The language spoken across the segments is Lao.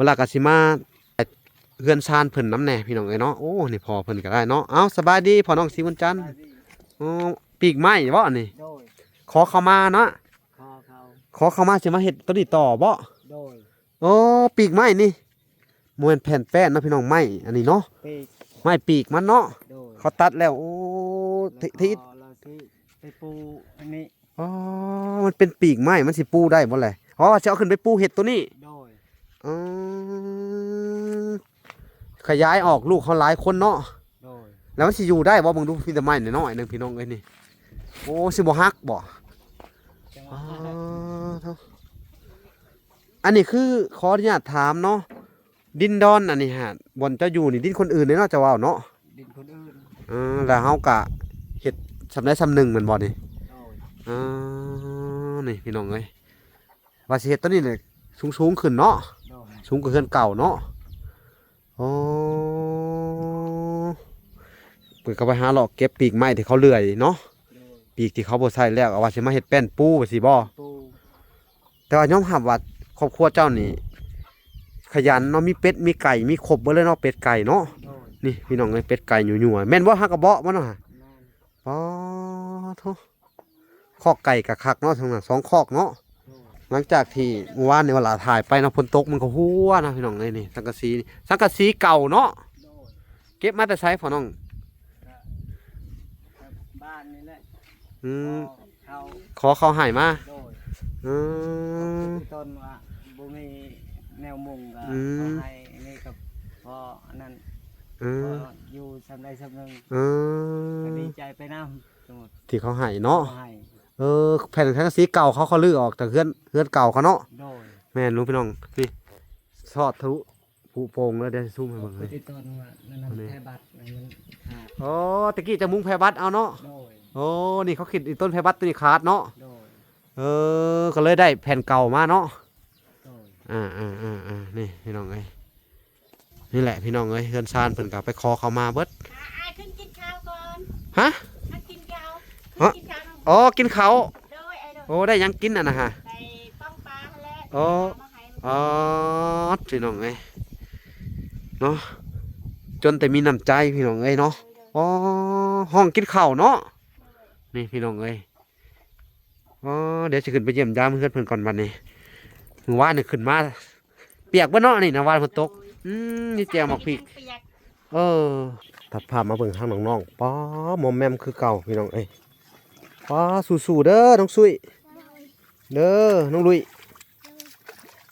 ວລາກໍຊິມາເຮືອນຊານເພິ່ນນຳແດ່ພີ່ນ້ອງເອີຍເນາະ. ໂອ້ ນີ້ພໍ່ເພິ່ນກໍໄດ້ເນາະ. ເອົ້າ ສະບາຍດີພໍ່ນ້ອງສີບຸນຈັນ. ສະບາຍດີ. ໂອ້ ປີກໄມ້ບໍອັນນີ້? ໂດຍ. ຂໍເຂົ້າມາເນາະ. ຂໍເຂົ້າ ຂໍເຂົ້າມາຊິມາເຮັດໂຕນີ້ຕໍ່ບໍ? ໂດຍ. ໂອ້ ປີກໄມ້ນີ້ ບໍ່ແມ່ນແຜ່ນແປ້ນເນາະພີ່ນ້ອງ, ໄມ້ອັນນີ້ເນາະ. ປີກ ໄມ້ປີກມັນເນາະ. ໂດຍ. ເຂົາຕັດແລ້ວ. ໂອ້ ທີ່ ທີ່ ລະຊິໄປປູອັນນີ້. ອໍ ມັນເປັນປີກໄມ້ ມັນຊິປູໄດ້ບໍ່ແຫຼະ? ອໍ ຊິເອົາຂຶ້ນໄປປູເຮັດໂຕນີ້. ໂດຍ. ອໍ ຂະຫຍາຍອອກ ລູກເຮົາຫຼາຍຄົນເນາະ. ໂດຍ. ແລ້ວມັນຊິຢູ່ໄດ້ບໍ່? ເບິ່ງດູ ມີແຕ່ໄມ້ນ້ອຍໆໜຶ່ງ ພີ່ນ້ອງເອີຍນີ້. ໂອ້ ຊິບໍ່ຫັກບໍ່? ຈັ່ງຫວະ ອໍ ໂທ້ ອັນນີ້ຄື ຂໍອະນຸຍາດຖາມເນາະ, ດິນດອນອັນນີ້ຫາ ບ່ອນເຈົ້າຢູ່ນີ້ ດິນຄົນອື່ນເດ້ເນາະ ເຈົ້າເວົ້າເນາະ? ດິນຄົນອື່ນ. ເອີ ແລ້ວເຮົາກະເຮັດສ່ຳໃດສ່ຳໜຶ່ງແມ່ນບໍ່ນີ້? ໂດຍ. ອໍ ນີ້ພີ່ນ້ອງເອີຍ ວ່າຊິເຮັດໂຕນີ້ແຫຼະ ສູງໆຂຶ້ນເນາະ. ໂດຍ. ສູງກວ່າເຮືອນເກົ່າເນາະ. ອໍ ເພິ່ນກໍໄປຫາເລາະເກັບປີກໄມ້ທີ່ເຂົາເລື່ອຍເນາະ. ໂດຍ. ປີກທີ່ເຂົາບໍ່ໃຊ້ແລ້ວ ເອົາວ່າຊິມາເຮັດແປ້ນປູວ່າຊີ້ບໍ? ປູ. ແຕ່ວ່າຍອມຮັບວ່າຄອບຄົວເຈົ້ານີ້ຂະຫຍັນເນາະ, ມີເປັດມີໄກ່ ມີຄົບເບິດເລີຍເນາະ ເປັດໄກ່ເນາະ. ໂດຍ. ນີ້ພີ່ນ້ອງເອີຍ ເປັດໄກ່ຍົວໆ ແມ່ນບໍ່? ຫາກະເບາະມັນເນາະ. ແມ່ນ. ປາໂທ້ ຄອກໄກ່ກະຄັກເນາະ ທັງນັ້ນສອງຄອກເນາະ. ໂດຍ. ຫຼັງຈາກທີ່ມື້ວານນີ້ວ່າຫຼາຖ່າຍໄປເນາະ ຝົນຕົກມັນກໍຫົວນະ ພີ່ນ້ອງເອີຍ. ນີ້ສັງກະສີ ສັງກະສີເກົ່າເນາະ. ໂດຍ. ເກັບມາແຕ່ໃສພໍ່ນ້ອງ? ກະ ກະບ້ານນີ້ແຫຼະ. ອືມ ຂໍເຂົາ ຂໍເຂົາໃຫ້ມາ. ໂດຍ. ອືມ ຕົ້ນວ່າບໍ່ມີແນວມຸງກໍ ອືມ ເຂົາໃຫ້ ອັນນີ້ກໍພໍອັນນັ້ນ. ເອີ ພໍຢູ່ສ່ຳໃດສ່ຳໜຶ່ງ. ເອີ ກໍດີໃຈໄປນຳ ສົມມຸດ ທີ່ເຂົາໃຫ້ເນາະ. ເຂົາໃຫ້. ເອີ ແຜ່ນສັງກະສີເກົ່າເຂົາ ເຂົາຮື້ອອກຈາກເຮືອນ ເຮືອນເກົ່າເຂົາເນາະ. ໂດຍ. ແມ່ນຢູ່ພີ່ນ້ອງ ນີ້ ຊອດທະລຸ ຜຸໂປ່ງເລີຍ. ດຽວຊິຊູມໃຫ້ເບິ່ງເລີຍ. ເຂົາຕິດຕໍ່ວ່ານັ້ນນະ ອັນນີ້ ແພບັດນັ້ນມັນຂາດ. ອໍ ແຕ່ກີ້ຈະມຸງແພບັດເອົາເນາະ. ໂດຍ. ໂອ້ ນີ້ເຂົາຄິດອີກຕົ້ນແພບັດໂຕນີ້ຂາດເນາະ. ໂດຍ. ເອີ ກໍເລີຍໄດ້ແຜ່ນເກົ່າມາເນາະ. ໂດຍ. ອ່າໆໆໆ ນີ້ພີ່ນ້ອງເອີຍ ນີ້ແຫຼະພີ່ນ້ອງເອີຍ ເຮືອນຊານເພິ່ນກໍໄປຂໍເຂົ້າມາເບິດ. ອ່າ ອ້າຍຂຶ້ນກິນເຂົ້າກ່ອນ. ຮະ? ອ້າຍກິນເຂົ້າ. ຮະ? ກິນເຂົ້ານຳ. ອໍ ກິນເຂົ້າ. ໂດຍ ອ້າຍໂດຍ. ໂອ້ ໄດ້ຫຍັງກິນອັນນະຫະ? ໄດ້ປ້ອງປາຫັ້ນແຫຼະ. ອໍ ມາໃຫ້. ອໍ ພີ່ນ້ອງເອີຍເນາະ ຈົນແຕ່ມີນ້ຳໃຈພີ່ນ້ອງເອີຍເນາະ. ອໍ ຮ້ອງກິນເຂົ້າເນາະ. ນີ້ພີ່ນ້ອງເອີຍ ອໍ ດຽວຊິຂຶ້ນໄປຢ້ຽມຢາມເຮືອນເພິ່ນກ່ອນບັດນີ້. ມື້ວານນີ້ຂຶ້ນມາປຽກເບິດເນາະ ນີ້ນະ ວານຝົນຕົກ. ອືມ ມີແຈ່ວໝາກພິກ. ເອີ ຕັດພາບມາເບິ່ງທາງນ້ອງໆ ປ້າ ມອມແມມຄືເກົ່າພີ່ນ້ອງເອີຍ. ປ້າ ສູ້ໆເດີນ້ອງຊຸຍ ເດີນ້ອງລຸຍ.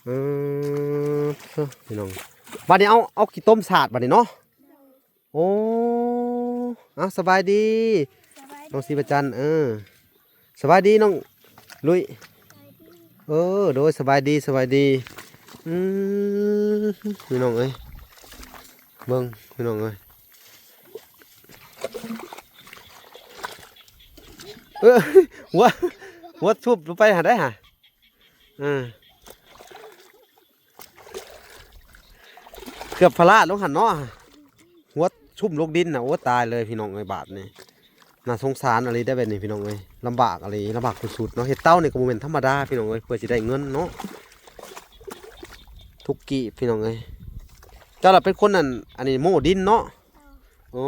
ເອີ ພີ່ນ້ອງ ບັດນີ້ເອົາ ເອົາຂີ້ຕົມສາດບັດນີ້ເນາະ. ໂອ້ ເອົ້າ ສະບາຍດີ ສະບາຍດີ ນ້ອງສີປະຈັນ. ເອີ ສະບາຍດີນ້ອງລຸຍ. ສະບາຍດີ. ເອີ ໂດຍ ສະບາຍດີ ສະບາຍດີ. ອືມ ພີ່ນ້ອງເອີຍ ເບິ່ງພີ່ນ້ອງເອີຍ. ເອີ ຫົວ ຫົວທຸບລົງໄປຫາໄດ້ຫາ. ເອີ ເກືອບພະລາດລົງຫັ້ນເນາະ ຫົວຊຸ່ມລົງດິນນະ. ໂອ້ ຕາຍເລີຍພີ່ນ້ອງເອີຍ ບາດນີ້ ໜ້າສົງສານອີ່ຫຼີໄດ໋ແບບນີ້ພີ່ນ້ອງເອີຍ. ລຳບາກອີ່ຫຼີ ລຳບາກສຸດໆເນາະ. ເຮັດເຕົານີ້ກໍບໍ່ແມ່ນທຳມະດາພີ່ນ້ອງເອີຍ ເພື່ອຊິໄດ້ເງິນເນາະ ທຸກກີບພີ່ນ້ອງເອີຍ. ເຈົ້າລະເປັນຄົນອັນ ອັນນີ້ໂມ້ດິນເນາະ. ໂອ້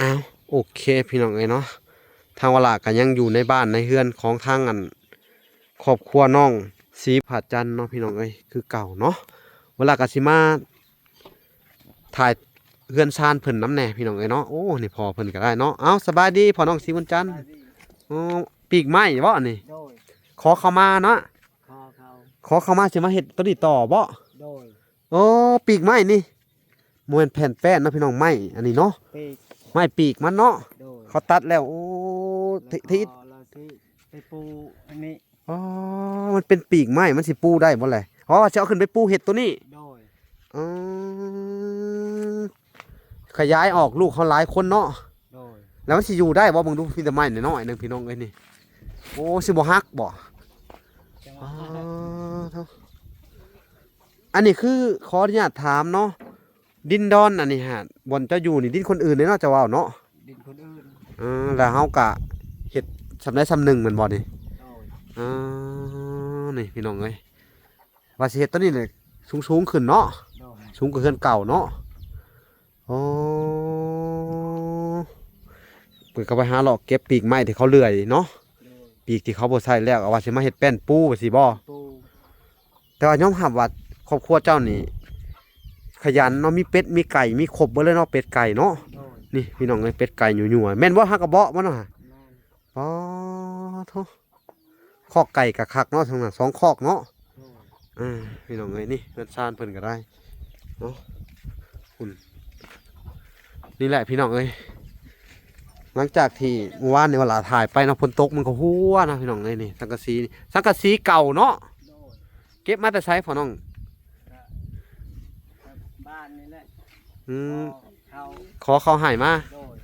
ອ້າວ ໂອເຄພີ່ນ້ອງເອີຍເນາະ ທາງວາລາກໍຍັງຢູ່ໃນບ້ານໃນເຮືອນຂອງທາງອັນ ຄອບຄົວນ້ອງສີຜາຈັນເນາະ ພີ່ນ້ອງເອີຍ ຄືເກົ່າເນາະ. ວາລາກໍຊິມາ ຖ່າຍເຮືອນຊານເພິ່ນນຳແດ່ພີ່ນ້ອງເອີຍເນາະ. ໂອ້ ນີ້ພໍ່ເພິ່ນກໍໄດ້ເນາະ. ເອົ້າ ສະບາຍດີພໍ່ນ້ອງສີບຸນຈັນ. ສະບາຍດີ. ໂອ້ ປີກໄມ້ບໍອັນນີ້? ໂດຍ. ຂໍເຂົ້າມາເນາະ. ຂໍເຂົ້າ ຂໍເຂົ້າມາຊິມາເຮັດໂຕນີ້ຕໍ່ບໍ? ໂດຍ. ໂອ້ ປີກໄມ້ນີ້ ບໍ່ແມ່ນແຜ່ນແປ້ນເນາະພີ່ນ້ອງ ໄມ້ອັນນີ້ເນາະ. ປີກ ໄມ້ປີກມັນເນາະ. ໂດຍ. ເຂົາຕັດແລ້ວ. ໂອ້ ທີ່ ທີ່ ລະຊິໄປປູອັນນີ້. ອໍ ມັນເປັນປີກໄມ້ ມັນຊິປູໄດ້ບໍ່ແຫຼະ? ອໍ ຊິເອົາຂຶ້ນໄປປູເຮັດໂຕນີ້. ໂດຍ. ອໍ ຂະຫຍາຍອອກ ລູກເຮົາຫຼາຍຄົນເນາະ. ໂດຍ. ແລ້ວມັນຊິຢູ່ໄດ້ບໍ່? ເບິ່ງດູ ມີແຕ່ໄມ້ນ້ອຍໆໜຶ່ງ ພີ່ນ້ອງເອີຍນີ້. ໂອ້ ຊິບໍ່ຫັກບໍ່? ຈັ່ງຫວະ ອໍ ອັນນີ້ຄືຂໍອະນຸຍາດຖາມເນາະ ດິນດອນອັນນີ້ຫາ ບ່ອນເຈົ້າຢູ່ນີ້ດິນຄົນອື່ນເດ້ເນາະ ເຈົ້າເວົ້າເນາະ? ດິນຄົນອື່ນ. ເອີ ແລ້ວເຮົາກະເຮັດສ່ຳໃດສ່ຳໜຶ່ງແມ່ນບໍ່ນີ້? ໂດຍ. ອໍ ນີ້ພີ່ນ້ອງເອີຍ ວ່າຊິເຮັດຕົວນີ້ແຫຼະ ສູງໆຂຶ້ນເນາະ? ໂດຍ. ສູງກວ່າເຮືອນເກົ່າເນາະ? ອໍ ເພິ່ນກໍໄປຫາເລາະເກັບປີກໄມ້ທີ່ເຂົາເລື່ອຍເນາະ? ໂດຍ. ປີກທີ່ເຂົາບໍ່ໃຊ້ແລ້ວ ເອົາວ່າຊິມາເຮັດແປ້ນປູວ່າຊີ້ບໍ່? ປູ. ແຕ່ວ່າຍອມຮັບວ່າຄອບຄົວເຈົ້ານີ້ຂະຫຍັນເນາະ ມີເປັດມີໄກ່ ມີຄົບເບິດເລີຍເນາະ ເປັດໄກ່ເນາະ? ໂດຍ. ນີ້ພີ່ນ້ອງເອີຍ ເປັດໄກ່ຍົວໆ ແມ່ນບໍ່? ຫາກະເບາະບໍ່ເນາະ? ແມ່ນ. ປາໂທ້ ຄອກໄກ່ກະຄັກເນາະ ທັງນັ້ນສອງຄອກເນາະ? ໂດຍ. ອ່າ ພີ່ນ້ອງເອີຍ ນີ້ເຮືອນຊານເພິ່ນກະໄດ້ເນາະ ພຸ້ນ. ນີ້ແຫຼະພີ່ນ້ອງເອີຍ ຫຼັງຈາກທີ່ມື້ວານນີ້ວ່າຫຼາຖ່າຍໄປເນາະ ຝົນຕົກມັນກໍຮົ່ວນະພີ່ນ້ອງເອີຍ. ນີ້ສັງກະສີ ສັງກະສີເກົ່າເນາະ? ໂດຍ. ເກັບມາແຕ່ໃສພໍ່ນ້ອງ? ກະ ກະບ້ານນີ້ແຫຼະ. ອືມ ຂໍເຂົາ ຂໍເຂົາໃຫ້ມາ? ໂດຍ.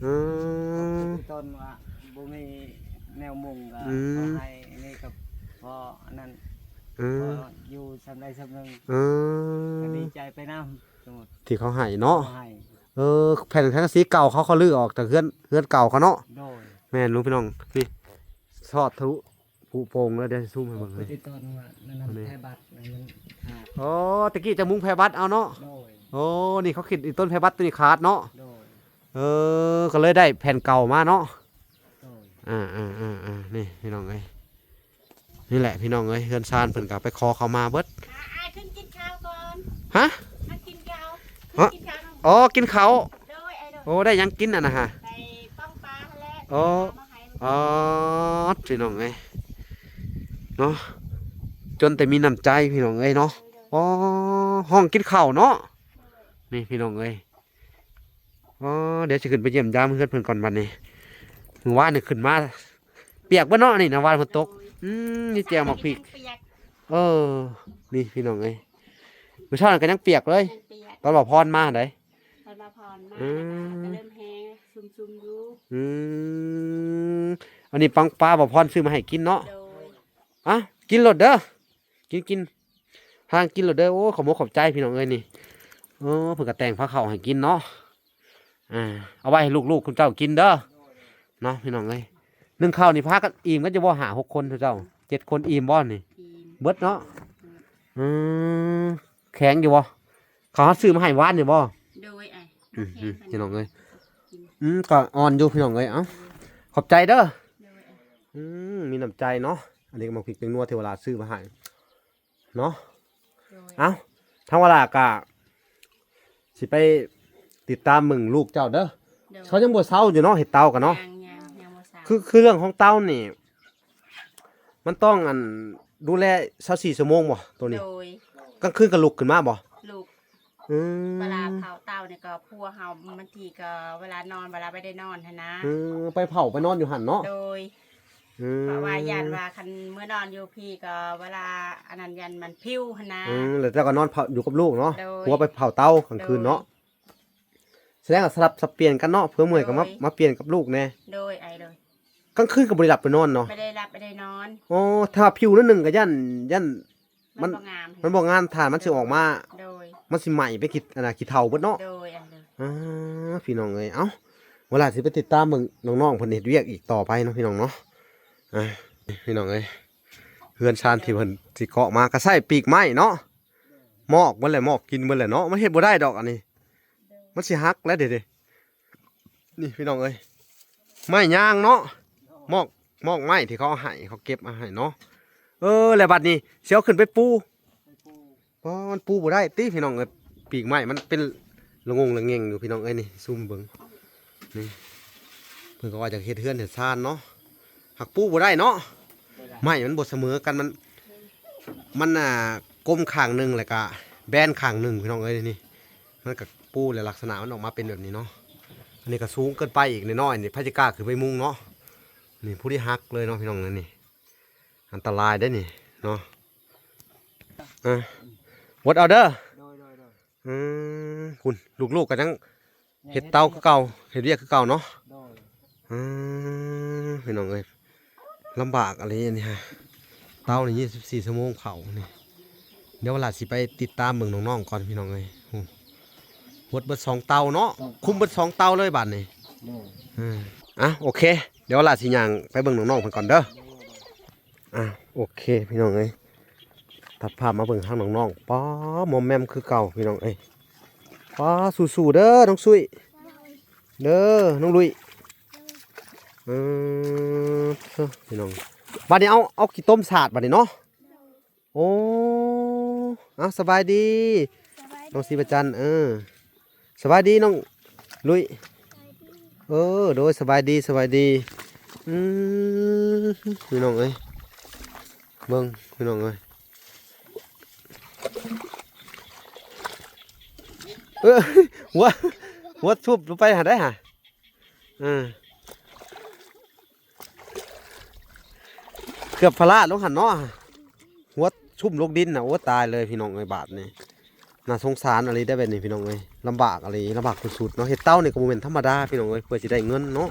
ອືມ ຕົ້ນວ່າບໍ່ມີແນວມຸງກໍ ອືມ ເຂົາໃຫ້ ອັນນີ້ກໍພໍອັນນັ້ນ. ອືມ ພໍຢູ່ສ່ຳໃດສ່ຳໜຶ່ງ. ອືມ ກໍດີໃຈໄປນຳ ສົມມຸດ ທີ່ເຂົາໃຫ້ເນາະ? ເຂົາໃຫ້. ເອີ ແຜ່ນສັງກະສີເກົ່າເຂົາ ເຂົາຮື້ອອກຈາກເຮືອນ ເຮືອນເກົ່າເຂົາເນາະ? ໂດຍ. ແມ່ນ ລຸງ ພີ່ນ້ອງ ນີ້ ຊອດທະລຸ ຜຸໂປ່ງເລີຍ ດຽວຊິຊູມໃຫ້ເບິ່ງເລີຍ. ເປີດຕົ້ນວ່ານັ້ນ ອັນນີ້ ແພບັດ ມັນຂາດ. ອໍ ຕະກີ້ຈະມຸງແພບັດເອົາເນາະ? ໂດຍ. ໂອ້ ນີ້ເຂົາຄິດອີກ ຕົ້ນແພບັດໂຕນີ້ຂາດເນາະ? ໂດຍ. ເອີ ກໍເລີຍໄດ້ແຜ່ນເກົ່າມາເນາະ? ໂດຍ. ອ່າໆໆໆ ນີ້ພີ່ນ້ອງເອີຍ ນີ້ແຫຼະພີ່ນ້ອງເອີຍ ເຮືອນຊານເພິ່ນກໍໄປຂໍເຂົາມາເບິດ. ອ່າ ອ້າຍຂຶ້ນກິນເຂົ້າກ່ອນ. ຮະ? ມາກິນເຂົ້າ ຮະ? ກິນເຂົ້າ. ອໍ ກິນເຂົ້າ. ໂດຍ ອ້າຍໂດຍ. ໂອ້ ໄດ້ຫຍັງກິນອັນນະຫະ? ໄດ້ປ້ອງປາຫັ້ນແຫຼະ. ອໍ ມາໃຫ້. ອໍ ພີ່ນ້ອງເອີຍເນາະ ຈົນແຕ່ມີນ້ຳໃຈພີ່ນ້ອງເອີຍເນາະ. ອໍ ຮ້ອງກິນເຂົ້າເນາະ ນີ້ພີ່ນ້ອງເອີຍ. ອໍ ດຽວຊິຂຶ້ນໄປຢ້ຽມຢາມເຮືອນເພິ່ນກ່ອນບັດນີ້. ມື້ວານນີ້ຂຶ້ນມາປຽກເບິດເນາະ ນີ້ນະ ວານຝົນຕົກ. ອືມ ມີແຈ່ວໝາກພິກ. ເອີ ນີ້ພີ່ນ້ອງເອີຍ ມື້ເຊົ້ານັ້ນກໍຍັງປຽກເລີຍ ຍັງປຽກ ຕອນບ່າວພອນມາໄດ໋. ຕອນບ່າວພອນມາ ອືມ ກໍເລີ່ມແຮງ ຊຸ່ມໆຢູ່. ອືມ ອັນນີ້ປັງປາບ່າວພອນຊື້ມາໃຫ້ກິນເນາະ? ໂດຍ. ອ່ະ ກິນໂລດເດີ ກິນໆ ພາກັນກິນໂລດເດີ. ໂອ້ ຂອບອົກຂອບໃຈພີ່ນ້ອງເອີຍນີ້. ເອີ ເພິ່ນກໍແຕ່ງພາເຂົ້າໃຫ້ກິນເນາະ. ອ່າ ເອົາໄວ້ໃຫ້ລູກໆ ຄຸນເຈົ້າກິນເດີເນາະ ພີ່ນ້ອງເອີຍ. ໜຶ່ງເຂົ້ານີ້ພາກັນອີ່ມກັນຢູ່ບໍ່ ຫ້າຫົກຄົນເຈົ້າ ເຈັດຄົນ ອີ່ມບໍ່ນີ້? ອີ່ມ ເບິດເນາະ? ເບິດ. ອືມ ແຂງຢູ່ບໍ່? ເຂົາເຮົາຊື້ມາໃຫ້ວານນີ້ບໍ່? ໂດຍ. ອ້າຍ ອືມ ພີ່ນ້ອງເອີຍ ກິນ ອືມ ກໍອ່ອນຢູ່ພີ່ນ້ອງເອີຍ. ເອົ້າ ຂອບໃຈເດີ. ໂດຍ. ອືມ ມີນ້ຳໃຈເນາະ. ອັນນີ້ກໍໝາກພິກແປ້ງນົວທີ່ວ່າຫຼານຊື້ມາໃຫ້ເນາະ. ໂດຍ. ເອົ້າ ທາງວາລາກະຊິໄປຕິດຕາມເບິ່ງລູກເຈົ້າເດີ. ໂດຍ. ເຂົາຍັງບໍ່ເຊົາຢູ່ເນາະ ເຮັດເຕົາກັນເນາະ? ຍັງ ຍັງ ຍັງບໍ່ເຊົາ. ຄື ຄືເລື່ອງຂອງເຕົານີ້ ມັນຕ້ອງ ອັນ ດູແລຊາວສີ່ຊົ່ວໂມງບໍ່ໂຕນີ້? ໂດຍ. ກາງຄືນກໍລຸກຂຶ້ນມາບໍ່? ລຸກ. ອືມ ເວລາເຜົາເຕົານີ້ກໍຜົວເຮົາ ບາງທີກໍເວລານອນ ເວລາບໍ່ໄດ້ນອນຫັ້ນນະ. ອືມ ໄປເຜົາໄປນອນຢູ່ຫັ້ນເນາະ? ໂດຍ. ອືມ ເພາະວ່າຢ້ານວ່າຄັນເມືອນອນຢູ່ພີ້ກໍເວລາອັນນັ້ນຢ້ານມັນຜິວຫັ້ນນະ. ອືມ ແລ້ວເຈົ້າກໍນອນເຜົາຢູ່ກັບລູກເນາະ? ໂດຍ. ຜົວໄປເຜົາເຕົາກາງຄືນເນາະ? ໂດຍ. ສະແດງວ່າສະຫຼັບສັບປ່ຽນກັນເນາະ ເພື່ອເມື່ອຍກໍມາ ໂດຍ ມາປ່ຽນກັບລູກແດ່. ໂດຍ ອ້າຍ ໂດຍ. ກາງຄືນກໍບໍ່ໄດ້ຫຼັບໄດ້ນອນເນາະ? ບໍ່ໄດ້ຫຼັບບໍ່ໄດ້ນອນ. ໂອ້ ຖ້າຜິວໜ້ອຍໜຶ່ງກໍຢ້ານ ຢ້ານ ມັນ ມັນບໍ່ງາມ ມັນບໍ່ງາມ ຖ້າມັນຊິອອກມາ. ໂດຍ. ມັນຊິໄໝ້ໄປຂີ້ ອັນນ່າ ຂີ້ເຖົ້າເບິດເນາະ? ໂດຍ ອ້າຍ ໂດຍ. ອ່າ ພີ່ນ້ອງເອີຍ ເອົ້າ ວາລາຊິໄປຕິດຕາມເບິ່ງນ້ອງໆ ເພິ່ນເຮັດວຽກອີກຕໍ່ໄປເນາະ ພີ່ນ້ອງເນາະ. ອ່າ ພີ່ນ້ອງເອີຍ ເຮືອນຊານທີ່ເພິ່ນຊິເກາະມາ ກໍໃຊ້ປີກໄມ້ເນາະ ມອກເບິດແຫຼະ ມອກກິນເບິດແຫຼະເນາະ. ມັນເຮັດບໍ່ໄດ້ດອກອັນນີ້ ມັນຊິຫັກແລ້ວເດ. ນີ້ພີ່ນ້ອງເອີຍ ໄມ້ຍາງເນາະ ມອກ ມອກໄມ້ທີ່ເຂົາເອົາໃຫ້ ເຂົາເກັບມາໃຫ້ເນາະ. ເອີ ແລ້ວບັດນີ້ຊິເອົາຂຶ້ນໄປປູ ອໍ ມັນປູບໍ່ໄດ້ຕິພີ່ນ້ອງເອີຍ. ປີກໄມ້ມັນເປັນລະງົງລະເງງຢູ່ພີ່ນ້ອງເອີຍ. ນີ້ຊູມເບິ່ງ ນີ້ ເພິ່ນກໍວ່າຢາກເຮັດເຮືອນເຮັດຊານເນາະ ຫາກປູບໍ່ໄດ້ເນາະ ບໍ່ໄດ້ ໄມ້ມັນບໍ່ສະເໝີກັນ ມັນ ມັນ ອ່າ ກົມຂ້າງໜຶ່ງ ແລ້ວກະແບນຂ້າງໜຶ່ງ ພີ່ນ້ອງເອີຍ. ນີ້ມັນກະປູແລ້ວ ລັກສະນະມັນອອກມາເປັນແບບນີ້ເນາະ. ອັນນີ້ກະສູງເກີນໄປອີກໜ້ອຍໆ ນີ້ ໃຜຊິກ້າຂຶ້ນໄປມຸງເນາະ. ນີ້ຜູ້ທີ່ຫັກເລີຍເນາະ ພີ່ນ້ອງເອີຍ. ນີ້ອັນຕະລາຍເດ້ນີ້ເນາະ. ເອີ ອົດເອົາເດີ. ໂດຍ ໂດຍ ໂດຍ. ອືມ ພຸ້ນ ລູກໆກໍຍັງ ເຮັດເຕົາຄືເກົ່າ ເຮັດວຽກຄືເກົ່າເນາະ. ໂດຍ. ອືມ ພີ່ນ້ອງເອີຍ ລຳບາກອີ່ຫຼີອັນນີ້ຮະ ເຕົານີ້ ຊາວສີ່ຊົ່ວໂມງເຜົານີ້. ດຽວຫຼ້າຊິໄປຕິດຕາມເບິ່ງນ້ອງໆກ່ອນພີ່ນ້ອງເອີຍ. ຫົດເບິດສອງເຕົາເນາະ, ຄຸມເບິດສອງເຕົາເລີຍບາດນີ້. ໂດຍ ເອີ ອ່ະ ໂອເຄ ດຽວຫຼ້າຊິຍ່າງໄປເບິ່ງນ້ອງໆເພິ່ນກ່ອນເດີ. ອ່ະ ໂອເຄພີ່ນ້ອງເອີຍ, ຕັດພາບມາເບິ່ງທາງນ້ອງໆ. ປ້າ ມອມແມມຄືເກົ່າພີ່ນ້ອງເອີຍ. ປ້າ ສູ້ໆເດີນ້ອງຊຸ້ຍ ເດີນ້ອງລຸ້ຍ. ເອີ ພີ່ນ້ອງ, ບາດນີ້ເອົາ ເອົາຂີ້ຕົມສາດບາດນີ້ເນາະ. ໂອ້ ເອົາ ສະບາຍດີ ສະບາຍດີ ນ້ອງສີປະຈັນ. ເອີ ສະບາຍດີນ້ອງລຸ້ຍ. ເອີ ໂດຍ ສະບາຍດີ ສະບາຍດີ. ອືມ ພີ່ນ້ອງເອີຍ ເບິ່ງພີ່ນ້ອງເອີຍ. ເອີ ຫົວ ຫົວຊຸບລົງໄປຫັ້ນໄດ໋ຫະ. ເອີ ເກືອບພະລາດລົງຫັ້ນເນາະ, ຫົວຊຸບລົງດິນນະ. ໂອ້ ຕາຍເລີຍພີ່ນ້ອງເອີຍ, ບາດນີ້ໜ້າສົງສານອີ່ຫຼີໄດ໋ແບບນີ້ພີ່ນ້ອງເອີຍ. ລຳບາກອີ່ຫຼີ ລຳບາກສຸດໆເນາະ. ເຮັດເຕົານີ້ກໍບໍ່ແມ່ນທຳມະດາພີ່ນ້ອງເອີຍ, ເພື່ອຊິໄດ້ເງິນເນາະ.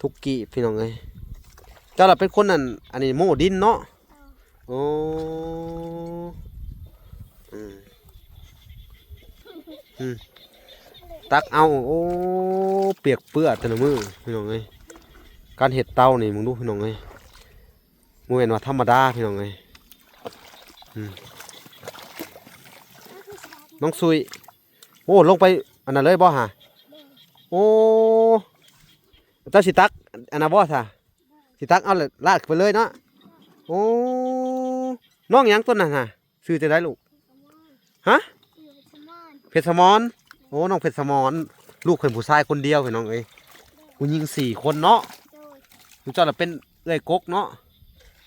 ທຸກກີບພີ່ນ້ອງເອີຍ. ເຈົ້າລະເປັນຄົນອັນ ອັນນີ້ໂມ້ດິນເນາະ. ໂອ້ ອືມ ອືມ ຕັກເອົາ. ໂອ້ ປຽກເປື້ອແຕ່ລະມື້ພີ່ນ້ອງເອີຍ. ການເຮັດເຕົານີ້ ເບິ່ງດູພີ່ນ້ອງເອີຍ, ບໍ່ແມ່ນວ່າທຳມະດາພີ່ນ້ອງເອີຍ. ອືມ ນ້ອງຊຸ້ຍ. ໂອ້ ລົງໄປອັນນັ້ນເລີຍບໍ່ຫະ? ໂອ້ ເຈົ້າຊິຕັກອັນນັ້ນບໍ່ຊະ? ຊິຕັກເອົາລາດຂຶ້ນໄປເລີຍເນາະ. ໂອ້ ນ້ອງຫຍັງຕົວນັ້ນຫະ? ຊື່ຈັ່ງໃດລູກ? ຮະ? ເພັດສະໝອນ. ໂອ້ ນ້ອງເພັດສະໝອນ, ລູກເພິ່ນຜູ້ຊາຍຄົນດຽວພີ່ນ້ອງເອີຍ, ຜູ້ຍິງສີ່ຄົນເນາະ. ໂດຍ ເຈົ້າລະເປັນເອື້ອຍກົກເນາະ.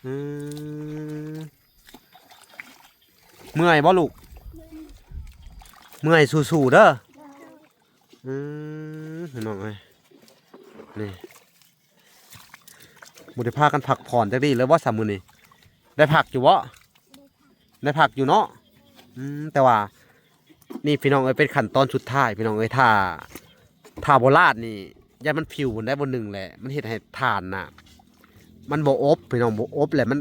ອືມ ເມື່ອຍບໍ່ລູກ? ເມື່ອຍ ສູ້ໆເດີ. ອືມ ພີ່ນ້ອງເອີຍ ນີ້ ບໍ່ໄດ້ພາກັນພັກຜ່ອນຈັກດີ້ເລີຍບໍ່ຊະມື້ນີ້? ໄດ້ພັກຢູ່ບໍ່? ໄດ້ພັກຢູ່ເນາະ. ອືມ ແຕ່ວ່ານີ້ພີ່ນ້ອງເອີຍ ເປັນຂັ້ນຕອນສຸດທ້າຍພີ່ນ້ອງເອີຍ. ຖ້າ ຖ້າບໍ່ລາດນີ້ ຢ້ານມັນພິວບໍ່ໄດ້ ບໍ່ໜຶ່ງແຫຼະ ມັນເຮັດໃຫ້ຖ່ານນະ ມັນບໍ່ອົບພີ່ນ້ອງ, ບໍ່ອົບແຫຼະ ມັນ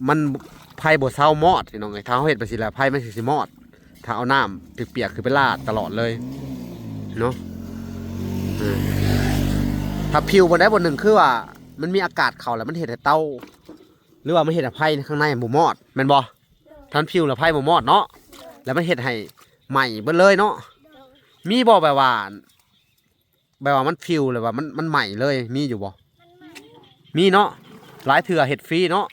ມັນ ໄຟບໍ່ເຊົາມອດພີ່ນ້ອງເອີຍ. ຖ້າເຮົາເຮັດໄປຊີ້ແລ້ວ ໄຟມັນຊິ ຊິມອດ ຖ້າເອົານ້ຳປຽກໆ ຄືໄປລາດຕະຫຼອດເລີຍເນາະ. ເອີ ຖ້າພິວບໍ່ໄດ້ ບໍ່ໜຶ່ງ ຄືວ່າມັນມີອາກາດເຂົ້າ ແລ້ວມັນເຮັດໃຫ້ເຕົາ ຫຼືວ່າມັນເຮັດໃຫ້ໄຟຂ້າງໃນບໍ່ມອດ ແມ່ນບໍ່? ຖ້າມັນພິວແລ້ວໄຟບໍ່ມອດເນາະ, ແລ້ວມັນເຮັດໃຫ້ໄໝ້ເບິດເລີຍເນາະ. ມີບໍ່ແບບວ່າ ແບບວ່າມັນພິວແລ້ວວ່າມັນ ມັນໄໝ້ເລີຍ ມີຢູ່ບໍ່? ມັນໄໝ້ ມີເນາະ. ຫຼາຍເທື່ອເຮັດຟຣີເນາະ,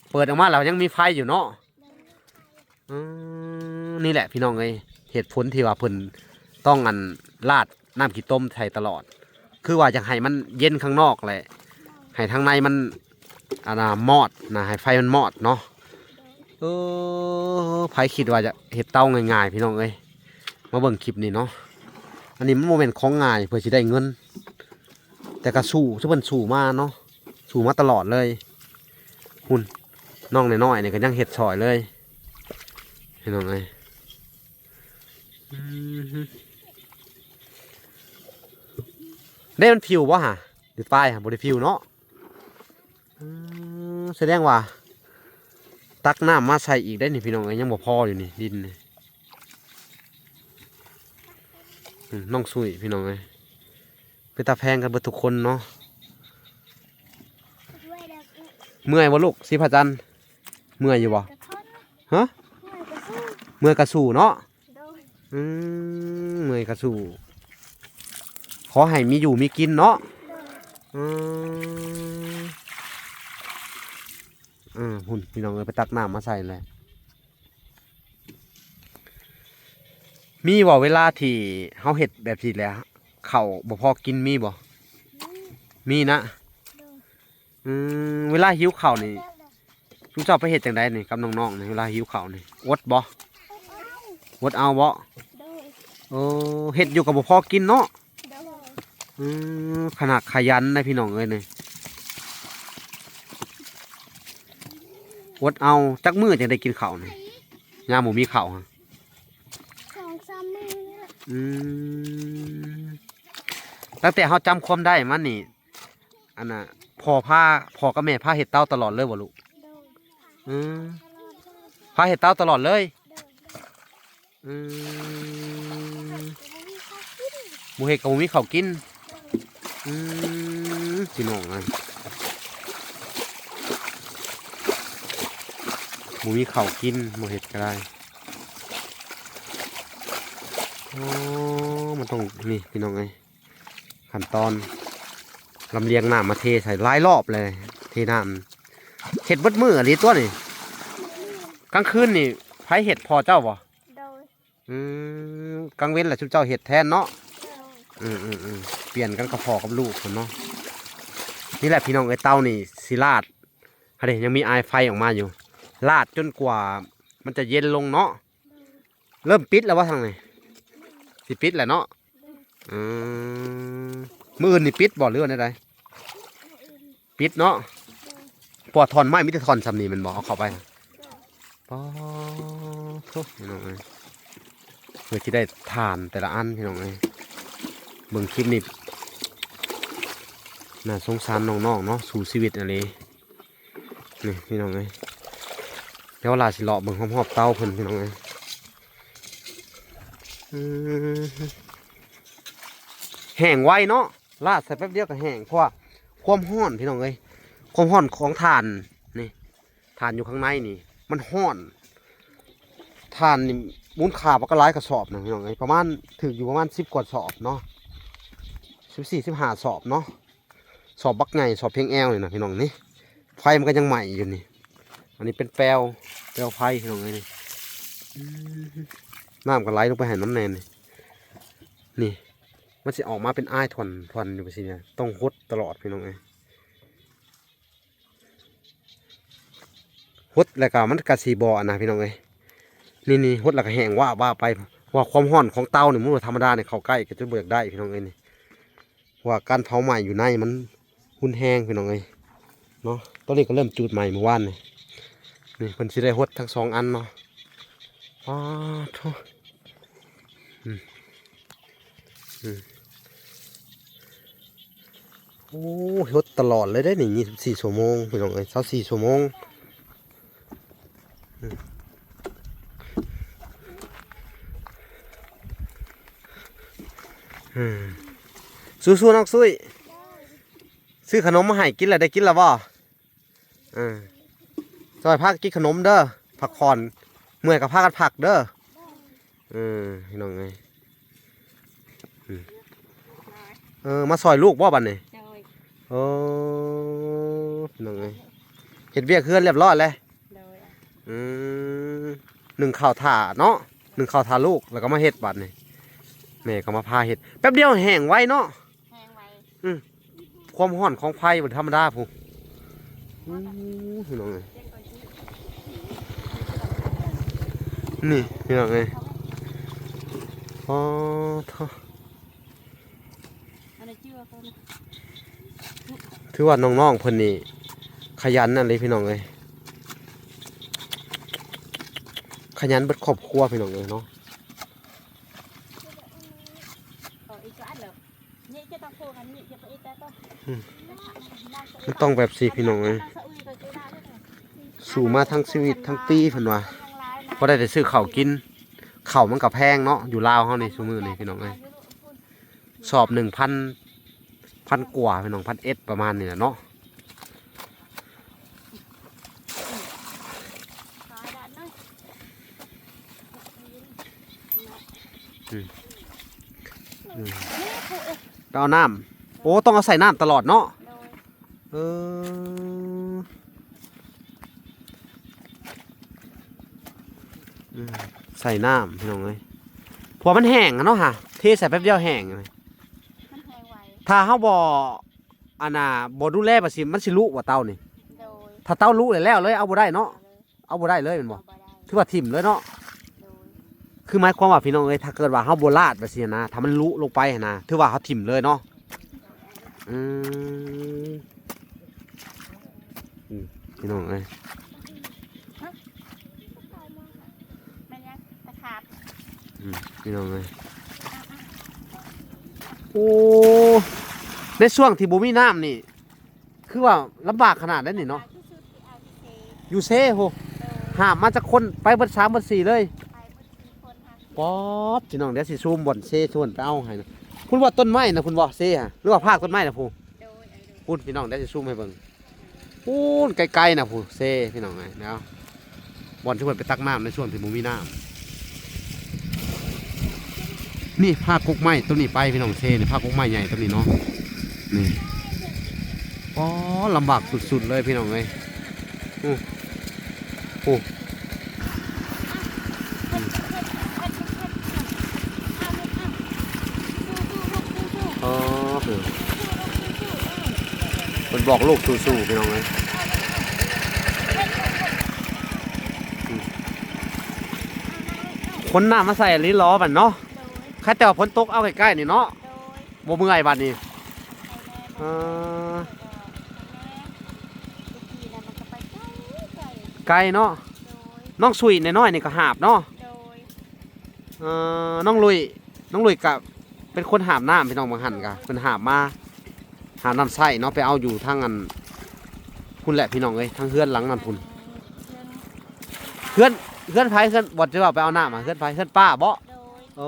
ເປີດອອກມາແລ້ວຍັງມີໄຟຢູ່ເນາະ. ອືມ ນີ້ແຫຼະພີ່ນ້ອງເອີຍ ເຫດຜົນທີ່ວ່າເພິ່ນຕ້ອງອັນ ລາດນ້ຳຂີ້ຕົມໃສ່ຕະຫຼອດ ຄືວ່າຢາກໃຫ້ມັນເຢັນຂ້າງນອກແຫຼະ ໃຫ້ທາງໃນມັນ ອັນນ່າ ມອດນະ ໃຫ້ໄຟມັນມອດເນາະ. ເອີ ໃຜຄິດວ່າຈະເຮັດເຕົາງ່າຍໆ ພີ່ນ້ອງເອີຍ ມາເບິ່ງຄລິບນີ້ເນາະ. ອັນນີ້ມັນບໍ່ແມ່ນຂອງງ່າຍເພື່ອຊິໄດ້ເງິນ, ແຕ່ກໍສູ້ ຄືເພິ່ນສູ້ມາເນາະ, ສູ້ມາຕະຫຼອດເລີຍ. ຫຸ່ນ ນ້ອງນ້ອຍໆນີ້ກໍຍັງເຮັດຊ່ອຍເລີຍ ພີ່ນ້ອງເອີຍ. ອືມ ເດ້ ມັນພິວບໍ່ຫະ? ຫຼືປາຍຫະ? ບໍ່ໄດ້ພິວເນາະ. ອືມ ສະແດງວ່າຕັກນ້ຳມາໃສ່ອີກໄດ໋ນີ້ ພີ່ນ້ອງເອີຍ, ຍັງບໍ່ພໍຢູ່ນີ້ ດິນນີ້. ອືມ ນ້ອງສຸ້ຍ ພີ່ນ້ອງເອີຍ, ເປັນຕາແພງກັນເບິດທຸກຄົນເນາະ. ເມື່ອຍບໍ່ລູກ ສີພະຈັນ? ເມື່ອຍຢູ່ບໍ່? ຮະ? ເມື່ອຍກະສູ້ເນາະ. ໂດຍ ອືມ ເມື່ອຍກະສູ້ ຂໍໃຫ້ມີຢູ່ມີກິນເນາະ. ໂດຍ ອືມ ເອີ ພຸ້ນ ພີ່ນ້ອງເອີຍ ໄປຕັກນ້ຳມາໃສ່ແຫຼະ. ມີບໍ່ເວລາທີ່ເຮົາເຮັດແບບນີ້ແຫຼະ ເຂົ້າບໍ່ພໍກິນ ມີບໍ່? ມີ ມີນະ. ໂດຍ ອືມ ເວລາຫິວເຂົ້ານີ້ ຊຸມເຈົ້າໄປເຮັດຈັ່ງໃດນີ້ກັບນ້ອງໆນີ້ ເວລາຫິວເຂົ້ານີ້ ອົດບໍ່? ອົດເອົາ. ອົດເອົາບໍ່? ໂດຍ ເອີ ເຮັດຢູ່ກໍບໍ່ພໍກິນເນາະ. ໂດຍ ອືມ ຂະໜາດຂະຫຍັນໄດ໋ ພີ່ນ້ອງເອີຍນີ້ ອົດເອົາ. ຈັກມື້ຈັ່ງໄດ້ກິນເຂົ້ານີ້ ຍາມບໍ່ມີເຂົ້າ? ສອງສາມມື້ນີ້ແຫຼະ. ອືມ ຕັ້ງແຕ່ເຮົາຈຳຄວາມໄດ້ມານີ້ ອັນນ່າ ພໍ່ພາ ພໍ່ກັບແມ່ພາເຮັດເຕົາຕະຫຼອດເລີຍບໍ່ລູກ? ໂດຍ ອືມ ພາເຮັດເຕົາຕະຫຼອດເລີຍ. ອືມ ບໍ່ເຮັດກໍບໍ່ມີເຂົ້າກິນ. ອືມ ພີ່ນ້ອງເອີຍ ບໍ່ມີເຂົ້າກິນ ບໍ່ເຮັດກໍໄດ້. ໂອ້ ມັນຕ້ອງ ນີ້ ພີ່ນ້ອງເອີຍ ຂັ້ນຕອນລຳລຽງນ້ຳມາເທໃສ່ຫຼາຍລອບເລີຍ ເທນ້ຳ ເຮັດເບິດມື້ອີ່ຫລີຕົວະນີ້. ກາງຄືນນີ້ໃຜເຮັດ ພໍ່ເຈົ້າບໍ່? ໂດຍ. ອືມ ກາງເວັນລະຊຸມເຈົ້າເຮັດແທນເນາະ. ໂດຍ. ອືມໆໆ ປ່ຽນກັນກັບພໍ່ກັບລູກພຸ້ນເນາະ. ນີ້ແຫຼະ ພີ່ນ້ອງເອີຍ ເຕົານີ້ຊິລາດ ຫັ້ນເດ້ ຍັງມີອາຍໄຟອອກມາຢູ່ ລາດຈົນກວ່າມັນຈະເຢັນລົງເນາະ. ເລີ່ມປິດແລ້ວບໍ່ທາງນີ້? ຊິປິດແລ້ວເນາະ. ອືມ ມື້ອື່ນນີ້ປິດບໍ່ ຫຼືວ່າແນວໃດ? ປິດເນາະ. ເພາະວ່າທ່ອນໄມ້ມີແຕ່ທ່ອນສ່ຳນີ້ແມ່ນບໍ່ ເອົາເຂົ້າໄປ? ປາໂທ້ ພີ່ນ້ອງເອີຍ ເພື່ອຊິໄດ້ຖ່ານແຕ່ລະອັນ ພີ່ນ້ອງເອີຍ ເບິ່ງຄລິບນີ້ ໜ້າສົງສານນ້ອງໆເນາະ ສູ້ຊີວິດອີ່ຫຼີ. ນີ້ພີ່ນ້ອງເອີຍ ດຽວລາຊິເລາະເບິ່ງຮອບໆເຕົາເພິ່ນ ພີ່ນ້ອງເອີຍ. ອືມ ແຫ້ງໄວເນາະ ລາດໃສ່ແປັບດຽວກໍແຫ້ງ ເພາະວ່າຄວາມຮ້ອນ ພີ່ນ້ອງເອີຍ ຄວາມຮ້ອນຂອງຖ່ານນີ້ ຖ່ານຢູ່ຂ້າງໃນນີ້ມັນຮ້ອນ. ຖ່ານນີ້ມູນຄ່າປາກກະຫຼາຍກະສອບນະ ພີ່ນ້ອງເອີຍ ປະມານ ຖືກຢູ່ປະມານສິບກວ່າສອບເນາະ ສິບສີ່ ສິບຫ້າສອບເນາະ. ສອບບັກໃຫຍ່ ສອບພຽງແອວນີ້ນະ ພີ່ນ້ອງນີ້ ໄຟມັນກໍຍັງໄໝ້ຢູ່ນີ້. ອັນນີ້ເປັນແປວ ແປວໄຟ ພີ່ນ້ອງເອີຍ ນີ້. ອືມ ນ້ຳກໍໄຫຼລົງໄປໃຫ້ນຳແນ່ນີ້ ນີ້ ມັນຊິອອກມາເປັນອາຍທ່ອນໆຢູ່ຈັ່ງຊີ້ນະ ຕ້ອງຫົດຕະຫຼອດ ພີ່ນ້ອງເອີຍ. ຫົດແລ້ວກໍມັນກໍຊິບໍ່ອັນນະ ພີ່ນ້ອງເອີຍ ນີ້ໆ ຫົດແລ້ວກໍແຫ້ງວາບໆໄປ ເພາະວ່າຄວາມຮ້ອນຂອງເຕົານີ້ ມັນບໍ່ທຳມະດານີ້ ເຂົ້າໃກ້ກໍຈົນບໍ່ຢາກໄດ້ ພີ່ນ້ອງເອີຍ ນີ້. ເພາະວ່າການເຜົາໄໝ້ຢູ່ໃນມັນຮຸນແຮງ ພີ່ນ້ອງເອີຍເນາະ. ຕອນນີ້ກໍເລີ່ມຈູດໃໝ່ມື້ວານນີ້ ນີ້ເພິ່ນຊິໄດ້ຫົດທັງສອງອັນເນາະ. ປາໂທ້ ອືມ ອືມ ໂອ້ ຫົດຕະຫຼອດເລີຍເດ້ນີ້ ຊາວສີ່ຊົ່ວໂມງ ພີ່ນ້ອງເອີຍ ຊາວສີ່ຊົ່ວໂມງ. ອືມ ອືມ ສູ້ໆ ນ້ອງສຸ້ຍ ຊື້ຂະໜົມມາໃຫ້ກິນແລ້ວ ໄດ້ກິນແລ້ວບໍ່? ເອີ ຊ່ອຍພາກັນກິນຂະໜົມເດີ ພັກຜ່ອນ ເມື່ອຍກໍພາກັນພັກເດີ. ເອີ ພີ່ນ້ອງເອີຍ ອືມ ເອີ ມາຊ່ອຍລູກບໍ່ບັດນີ້? ໂດຍ. ໂອ້ ພີ່ນ້ອງເອີຍ ເຮັດວຽກເຮືອນລຽບຮ້ອຍແລ້ວ? ໂດຍ. ອືມ ໜຶ້ງເຂົ້າຖ້າເນາະ ໜຶ້ງເຂົ້າຖ້າລູກ ແລ້ວກໍມາເຮັດບັດນີ້ ແມ່ກໍມາພາເຮັດ ແປັບດຽວແຫ້ງໄວເນາະ. ແຫ້ງໄວ. ອືມ ຄວາມຮ້ອນຂອງໄຟບໍ່ທຳມະດາພຸ້ນ. ອືມ ພີ່ນ້ອງເອີຍ ນີ້ ພີ່ນ້ອງເອີຍ ອໍ ໂທ້ ຖືວ່ານ້ອງໆເພິ່ນນີ້ຂະຫຍັນນັ້ນເລີຍ ພີ່ນ້ອງເອີຍ ຂະຫຍັນເບິດຄອບຄົວ ພີ່ນ້ອງເອີຍເນາະ. ອືມ ມັນຕ້ອງແບບຊີ້ ພີ່ນ້ອງເອີຍ ສູ້ມາທັງຊີວິດທັງປີ ເພິ່ນວ່າ ບໍ່ໄດ້ແຕ່ຊື້ເຂົ້າກິນ ເຂົ້າມັນກໍແພງເນາະ ຢູ່ລາວເຮົານີ້ຊຸມື້ນີ້ ພີ່ນ້ອງເອີຍ ສອບໜຶ່ງພັນ ພັນກວ່າ ພີ່ນ້ອງ ພັນເອັດ ປະມານນີ້ແຫຼະເນາະ. ອືມ ອືມ ຕ້ອງເອົານ້ຳ ໂອ້ ຕ້ອງເອົາໃສ່ນ້ຳຕະຫຼອດເນາະ. ໂດຍ. ເອີ ອືມ ໃສ່ນ້ຳ ພີ່ນ້ອງເອີຍ ເພາະວ່າມັນແຫ້ງອະເນາະ ຫາ ເທໃສ່ແປັບດຽວແຫ້ງ. ມັນແຫ້ງໄວ ຖ້າເຮົາບໍ່ ອັນນ່າ ບໍ່ດູແລ ມັນຊິ ມັນຊິລຸບໍ່ເຕົານີ້? ໂດຍ. ຖ້າເຕົາລຸແລ້ວເລີຍ ເອົາບໍ່ໄດ້ເນາະ? ເອົາບໍ່ໄດ້ເລີຍແມ່ນບໍ່? ເອົາບໍ່ໄດ້ ຖືວ່າຖິ້ມເລີຍເນາະ? ໂດຍ. ຄືໝາຍຄວາມວ່າ ພີ່ນ້ອງເອີຍ ຖ້າເກີດວ່າເຮົາບໍ່ລາດແບບຊີ້ນະ ຖ້າມັນລຸລົງໄປຫັ້ນນະ ຖືວ່າເຮົາຖິ້ມເລີຍເນາະ. ອືມ ອືມ ພີ່ນ້ອງເອີຍ ແມ່ນຫຍັງ? ຕະຂາບ. ອືມ ພີ່ນ້ອງເອີຍ ໂອ້ ໃນຊ່ວງທີ່ບໍ່ມີນ້ຳນີ້ ຄືວ່າລຳບາກຂະໜາດໃດນີ້ເນາະ. ລຳບາກທີ່ສຸດຄື ແອລ ທີ ຊີ. ຢູ່ເຊພຸ້ນ. ໂດຍ ຫາບມາຈັກຄົນ? ໄປເບິດສາມເບິດສີ່ເລີຍ. ໄປເບິດສີ່ຄົນຫາ ປອດ ພີ່ນ້ອງ ດຽວຊິຊູມບ່ອນເຊຊວນໄປເອົາໃຫ້ນະ. ພຸ້ນບໍ່ ຕົ້ນໄມ້ນະ ພຸ້ນບໍ່ ເຊຫະ ຫຼືວ່າພາກຕົ້ນໄມ້ນະພຸ້ນ? ໂດຍ ພຸ້ນ ພີ່ນ້ອງ ດຽວຊິຊູມໃຫ້ເບິ່ງ. ພຸ້ນ ໄກໆນະ ພຸ້ນ ເຊ ພີ່ນ້ອງເອີຍ ເນາະ. ບ່ອນທີ່ເພິ່ນໄປຕັກນ້ຳໃນຊ່ວງທີ່ບໍ່ມີນ້ຳ. ນີ້ພາກົກໄມ້ຕົ້ນນີ້ໄປ ພີ່ນ້ອງ ເຊນີ້ ພາກົກໄມ້ໃຫຍ່ຕົ້ນນີ້ເນາະ. ນີ້ ອໍ ລຳບາກສຸດໆເລີຍ ພີ່ນ້ອງເອີຍ. ອື ໂອ້ ອໍ ເພິ່ນບອກລູກສູ້ໆ ພີ່ນ້ອງເອີຍ. ອື ຂົນນ້ຳມາໃສ່ອີ່ຫຼີຫຼໍບັດເນາະ. ໂດຍ ຄັນແຕ່ວ່າຝົນຕົກເອົາໃກ້ໆນີ້ເນາະ. ໂດຍ ບໍ່ເມື່ອຍບັດນີ້. ເອີ ໄກເນາະ. ໂດຍ ນ້ອງສຸຍນ້ອຍໆນີ້ກໍຫາບເນາະ. ໂດຍ ເອີ ນ້ອງລຸຍ ນ້ອງລຸຍກະເປັນຄົນຫາບນ້ຳ ພີ່ນ້ອງ. ບາງຫັ້ນກະເພິ່ນຫາບມາ ຫາບນ້ຳໃຊ້ເນາະ ໄປເອົາຢູ່ທາງອັນພຸ້ນແຫຼະ ພີ່ນ້ອງເອີຍ ທາງເຮືອນຫຼັງນັ້ນພຸ້ນ. ເຮືອນ ເຮືອນໃຜ? ເຮືອນ ເຮືອນໃຜ? ເຮືອນ ບ່ອນທີ່ວ່າໄປເອົານ້ຳ ເຮືອນໃຜ? ເຮືອນປ້າບໍ? ໂດຍ ໂອ້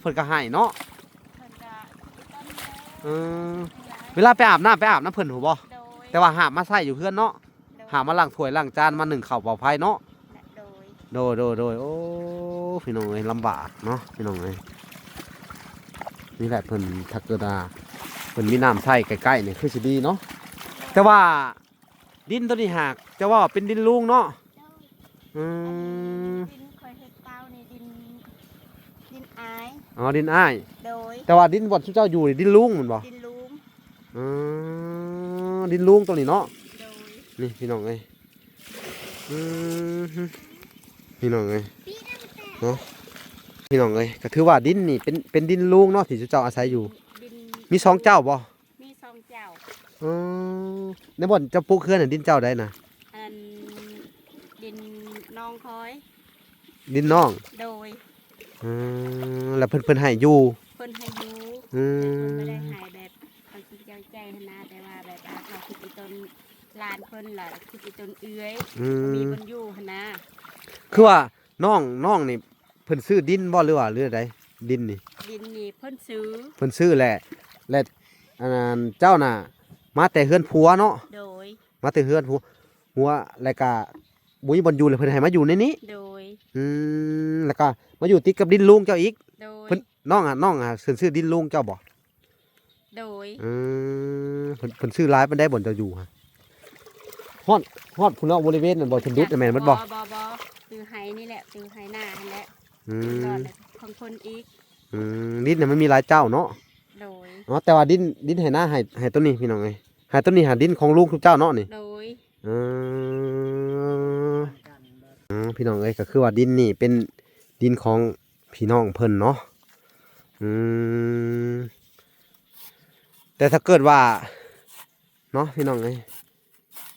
ເພິ່ນກໍໃຫ້ເນາະ. ເພິ່ນກໍ ເອີ ເວລາໄປອາບນ້ຳ ໄປອາບນຳເພິ່ນພຸ້ນບໍ? ໂດຍ ແຕ່ວ່າຫາບມາໃຊ້ຢູ່ເຮືອນເນາະ. ໂດຍ ຫາມາລ້າງຖ້ວຍລ້າງຈານ ມາໜຶ້ງເຂົ້າເປົ່າໄຟເນາະ. ໂດຍ ໂດຍ ໂດຍ ໂດຍ. ໂອ້ ພີ່ນ້ອງເອີຍ ລຳບາກເນາະ ພີ່ນ້ອງເອີຍ. ນີ້ແຫຼະເພິ່ນ ຖ້າເກີດວ່າເພິ່ນມີນ້ຳໃຊ້ໃກ້ໆນີ້ຄືຊິດີເນາະ. ແຕ່ວ່າ ດິນໂຕນີ້ຫາກ ເຈົ້າວ່າເປັນດິນລູງເນາະ? ໂດຍ ອືມ ອັນນີ້ດິນຂ້ອຍເຮັດເຕົານີ້ ດິນ ດິນອາຍ. ອໍ ດິນອາຍ. ໂດຍ ແຕ່ວ່າດິນບ່ອນຊຸມເຈົ້າຢູ່ນີ້ດິນລູງແມ່ນບໍ່? ດິນລູງ. ອໍ ດິນລູງໂຕນີ້ເນາະ. ໂດຍ ນີ້ພີ່ນ້ອງເອີຍ ອືມ ພີ່ນ້ອງເອີຍ ເນາະ ພີ່ນ້ອງເອີຍ. ກໍຖືວ່າດິນນີ້ເປັນ ເປັນດິນລູງເນາະ ທີ່ຊຸມເຈົ້າອາໄສຢູ່. ດິນ ມີສອງເຈົ້າບໍ່? ມີສອງເຈົ້າ. ອໍ ໃນບ່ອນເຈົ້າປຸກເຮືອນນັ້ນ ດິນເຈົ້າໃດນະ? ອັນ ດິນນ້ອງຂ້ອຍ. ດິນນ້ອງ? ໂດຍ ອືມ ແລ້ວເພິ່ນ ເພິ່ນໃຫ້ຢູ່? ເພິ່ນໃຫ້ຢູ່. ອືມ ແຕ່ເພິ່ນບໍ່ໄດ້ໃຫ້ແບບເຂົາຊິເຈົ້າໃຈຫັ້ນນະ ແຕ່ວ່າແບບວ່າເຂົາຄິດອີຕົນຫຼານເພິ່ນ ລະຄິດອີຕົນເອື້ອຍ. ອືມ ບໍ່ມີບ່ອນຢູ່ຫັ້ນນະ. ຄືວ່ານ້ອງ ນ້ອງນີ້ ເພິ່ນຊື້ດິນບໍ່ ຫຼືວ່າ ຫຼືໃດ? ດິນນີ້ ດິນນີ້ເພິ່ນຊື້. ເພິ່ນຊື້ແຫຼະ ແລະ ອັນນັ້ນ ເຈົ້ານະ ມາແຕ່ເຮືອນຜົວເນາະ? ໂດຍ ມາແຕ່ເຮືອນຜົວ ຜົວ ແລ້ວກະບໍ່ມີບ່ອນຢູ່ ແລ້ວເພິ່ນໃຫ້ມາຢູ່ໃນນີ້? ໂດຍ ອືມ ແລ້ວກະມາຢູ່ຕິດກັບດິນລຸງເຈົ້າອີກ? ໂດຍ ເພິ່ນ ນ້ອງອະ ນ້ອງອະ ເພິ່ນຊື້ດິນລຸງເຈົ້າບໍ່? ໂດຍ ອືມ ເພິ່ນ ເພິ່ນຊື້ຫຼາຍປານໃດບ່ອນເຈົ້າຢູ່ຫະ? ຮອດ ຮອດພຸ້ນເນາະ ບໍລິເວນນັ້ນບໍ່? ເພິ່ນດຸດແມ່ນໝົດບໍ່? ບໍ່ ບໍ່ ບໍ່ ຊື້ໄຮ່ນີ້ແຫຼະ ຊື້ໄຮ່ນາຫັ້ນແຫຼະ. ອືມ ຂອງເພິ່ນອີກ. ອືມ ດິນນະມັນມີຫຼາຍເຈົ້າເນາະ? ໂດຍ ອໍ ແຕ່ວ່າດິນ ດິນໄຮ່ນາ ໄຮ່ ໄຮ່ໂຕນີ້ ພີ່ນ້ອງເອີຍ ໄຮ່ໂຕນີ້ຫາດິນຂອງລຸງຊຸມເຈົ້າເນາະນີ້? ໂດຍ ເອີ ເອີ ພີ່ນ້ອງເອີຍ ກໍຄືວ່າດິນນີ້ເປັນດິນຂອງພີ່ນ້ອງເພິ່ນເນາະ. ອືມ ແຕ່ຖ້າເກີດວ່າ ເນາະ ພີ່ນ້ອງເອີຍ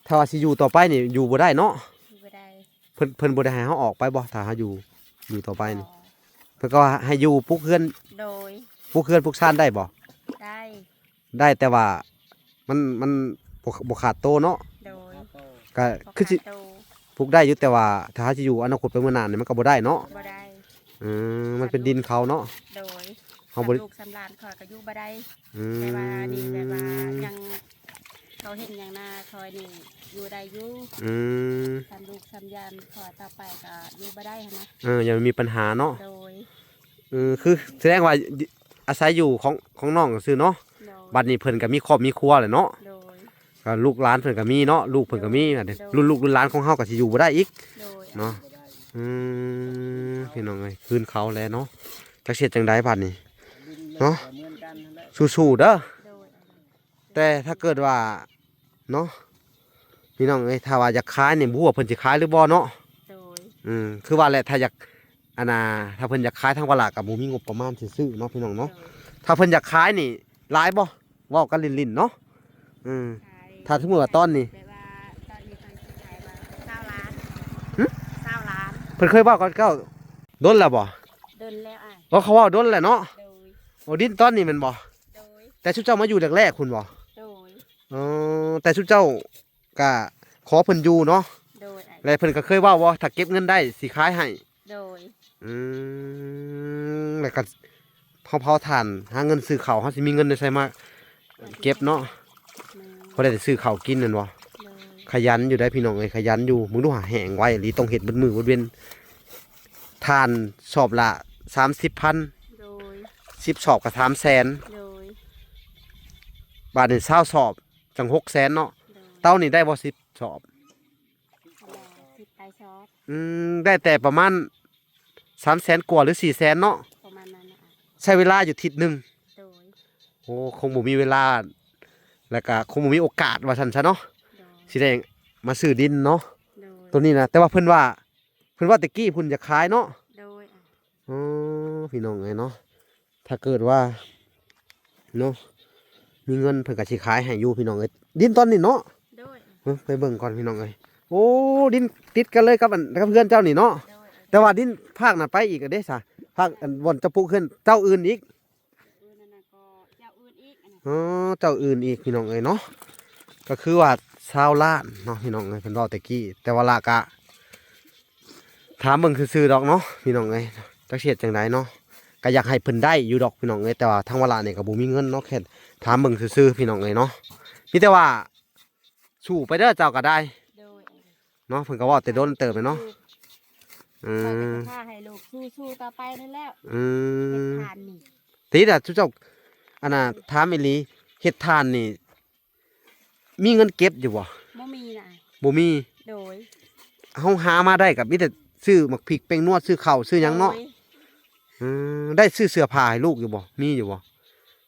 ຖ້າວ່າຊິຢູ່ຕໍ່ໄປນີ້ຢູ່ບໍ່ໄດ້ເນາະ? ຢູ່ບໍ່ໄດ້. ເພິ່ນ ເພິ່ນບໍ່ໄດ້ໃຫ້ເຮົາອອກໄປບໍ່ ຖ້າເຮົາຢູ່ ຢູ່ຕໍ່ໄປນີ້? ບໍ່ ເພິ່ນກໍວ່າໃຫ້ຢູ່ ປຸກເຮືອນ. ໂດຍ ປຸກເຮືອນປຸກຊານໄດ້ບໍ່? ໄດ້ ໄດ້ ແຕ່ວ່າມັນ ມັນບໍ່ ບໍ່ຂາດໂຕເນາະ? ໂດຍ ກໍຄືຊິ ບໍ່ຂາດໂຕ ປຸກໄດ້ຢູ່ ແຕ່ວ່າຖ້າເຮົາຊິຢູ່ອະນາຄົດໄປເມືອໜ້ານີ້ ມັນກໍບໍ່ໄດ້ເນາະ? ບໍ່ໄດ້. ອືມ ມັນເປັນດິນເຂົາເນາະ? ໂດຍ ເຮົາບໍ່ໄດ້ ສຳລູກສຳຫຼານຂ້ອຍກໍຢູ່ບໍ່ໄດ້. ອືມ ແຕ່ວ່ານີ້ແບບວ່າຍັງ ເຂົາເຮັດຫຍັງນາຂ້ອຍນີ້ຢູ່ໄດ້ຢູ່. ອືມ ສຳລູກສຳຫຼານຂ້ອຍຕໍ່ໄປກໍຢູ່ບໍ່ໄດ້ຫັ້ນນະ. ເອີ ຢ່າມີບັນຫາເນາະ? ໂດຍ ເອີ ຄືສະແດງວ່າອາໄສຢູ່ຂອງ ຂອງນ້ອງຊື່ເນາະ? ໂດຍ ບັດນີ້ເພິ່ນກໍມີຄອບມີຄົວແລ້ວເນາະ? ໂດຍ ກໍລູກຫຼານເພິ່ນກໍມີເນາະ ລູກເພິ່ນກໍມີ. ໂດຍ ລຸ້ນລູກລຸ້ນຫຼານຂອງເຮົາກໍຊິຢູ່ບໍ່ໄດ້ອີກ. ໂດຍ ເນາະ ອືມ ພີ່ນ້ອງເອີຍ ຄືນເຂົາແຫຼະເນາະ ຈັກຊິເຮັດຈັ່ງໃດບັດນີ້ເນາະ. ສູ້ໆເດີ. ໂດຍ ແຕ່ຖ້າເກີດວ່າເນາະ ພີ່ນ້ອງເອີຍ ຖ້າວ່າຢາກຂາຍນີ້ ບໍ່ຮູ້ວ່າເພິ່ນຊິຂາຍຫຼືບໍ່ເນາະ? ໂດຍ ອືມ ຄືວ່າແຫຼະ ຖ້າຢາກ ອັນນ່າ ຖ້າເພິ່ນຢາກຂາຍທາງວາລະກໍບໍ່ມີງົບປະມານຊິຊື້ເນາະ ພີ່ນ້ອງເນາະ. ໂດຍ ຖ້າເພິ່ນຢາກຂາຍນີ້ຫຼາຍບໍ່? ເວົ້າກັນຫຼິ້ນໆເນາະ. ອືມ ຂາຍ ຖ້າສົມມຸດວ່າຕອນນີ້ ແບບວ່າຕອນນີ້ເພິ່ນຊິຂາຍວ່າຊາວລ້ານ. ຫຶ? ຊາວລ້ານ. ເພິ່ນເຄີຍເວົ້າກັບເຈົ້າດົນແລ້ວບໍ່? ດົນແລ້ວອ້າຍ. ເອີ ເຂົາເວົ້າດົນແລ້ວເນາະ? ໂດຍ ໂອ ດິນຕອນນີ້ແມ່ນບໍ່? ໂດຍ ແຕ່ຊຸມເຈົ້າມາຢູ່ແລກໆພຸ້ນບໍ່? ໂດຍ ເອີ ແຕ່ຊຸມເຈົ້າກະຂໍເພິ່ນຢູ່ເນາະ? ໂດຍ ແບ ແຕ່ເພິ່ນກໍເຄີຍເວົ້າບໍ່ ຖ້າເກັບເງິນໄດ້ຊິຂາຍໃຫ້? ໂດຍ ອືມ ແລ້ວກໍເຮົາເຜົາຖ່ານ ຫາເງິນຊື້ເຂົ້າ ເຮົາຊິມີເງິນໃນໃສມາເກັບເນາະ? ແມ່ນ ພໍໄດ້ແຕ່ຊື້ເຂົ້າກິນແມ່ນບໍ່? ໂດຍ ຂະຫຍັນຢູ່ໄດ໋ພີ່ນ້ອງເອີຍ ຂະຫຍັນຢູ່. ເບິ່ງດູຫາ ແຫ້ງໄວອີ່ຫຼີ ຕ້ອງເຮັດເບິດມື້ເບິດເວັນ. ຖ່ານສອບລະສາມສິບພັນ ໂດຍ ສິບສອບກໍສາມແສນ ໂດຍ ບາດນີ້ຊາວສອບ ຈັ່ງຫົກແສນເນາະ. ໂດຍ ເຕົານີ້ໄດ້ບໍ່ສິບສອບ? ສິບປາຍສອບ. ອືມ ໄດ້ແຕ່ປະມານສາມແສນກວ່າ ຫຼື ສີ່ແສນເນາະ ປະມານນັ້ນນະ. ໃຊ້ເວລາຢູ່ທິດໜຶ່ງ. ໂດຍ ໂອ້ ຄົງບໍ່ມີເວລາ ແລ້ວກະຄົງບໍ່ມີໂອກາດວ່າຊັ້ນຊະເນາະ. ໂດຍ ຊິໄດ້ມາຊື້ດິນເນາະ. ໂດຍ ໂຕນີ້ນະ ແຕ່ວ່າເພິ່ນວ່າ ເພິ່ນວ່າແຕ່ກີ້ພຸ້ນຢາກຂາຍເນາະ. ໂດຍ ອໍ ພີ່ນ້ອງເອີຍເນາະ ຖ້າເກີດວ່າເນາະ ມີເງິນເພິ່ນກໍຊິຂາຍໃຫ້ຢູ່ພີ່ນ້ອງເອີຍ ດິນຕອນນີ້ເນາະ. ໂດຍ ເອີ ໄປເບິ່ງກ່ອນພີ່ນ້ອງເອີຍ. ໂອ້ ດິນຕິດກັນເລີຍກັບອັນ ກັບເຮືອນເຈົ້ານີ້ເນາະ. ໂດຍ ແຕ່ວ່າດິນພາກນັ້ນໄປອີກເດ້ຊະ ພາກອັນບ່ອນເຈົ້າປຸກເຮືອນເຈົ້າອື່ນອີກ. ອື່ນນັ້ນນະກໍເຈົ້າອື່ນອີກອັນນັ້ນ. ອໍ ເຈົ້າອື່ນອີກພີ່ນ້ອງເອີຍເນາະ. ກໍຄືວ່າຊາວລ້ານເນາະພີ່ນ້ອງເອີຍ ເພິ່ນເວົ້າແຕ່ກີ້ ແຕ່ວ່າລະກະ ຖາມເບິ່ງຊື່ໆດອກເນາະພີ່ນ້ອງເອີຍ ຈັກຊິເຮັດຈັ່ງໃດເນາະ. ກໍຢາກໃຫ້ເພິ່ນໄດ້ຢູ່ດອກພີ່ນ້ອງເອີຍ ແຕ່ວ່າທາງວາລະນີ້ກໍບໍ່ມີເງິນເນາະ ແຄ່ຖາມເບິ່ງຊື່ໆພີ່ນ້ອງເອີຍເນາະ. ມີແຕ່ວ່າສູ້ໄປເດີເຈົ້າກໍໄດ້. ໂດຍ ເນາະ ເພິ່ນກໍເວົ້າແຕ່ດົນເຕີບແລ້ວເນາະ. ອືມ ຂ້ອຍກໍຈະພາໃຫ້ລູກສູ້ໆຕໍ່ໄປນັ້ນແຫຼະ. ອືມ ເຮັດຖ່ານນີ້ ຕິດອະ ຊຸເຈົ້າ ອັນນ່າ ຖາມອີ່ຫຼີ ເຮັດຖ່ານນີ້ ມີເງິນເກັບຢູ່ບໍ່? ບໍ່ມີນະ. ບໍ່ມີ. ໂດຍ ເຮົາຫາມາໄດ້ກໍມີແຕ່ຊື້ໝາກພິກ ແປ້ງນວດ ຊື້ເຂົ້າ ຊື້ຫຍັງເນາະ. ໂດຍ ອືມ ໄດ້ຊື້ເສື້ອຜ້າໃຫ້ລູກຢູ່ບໍ່? ມີຢູ່ບໍ່?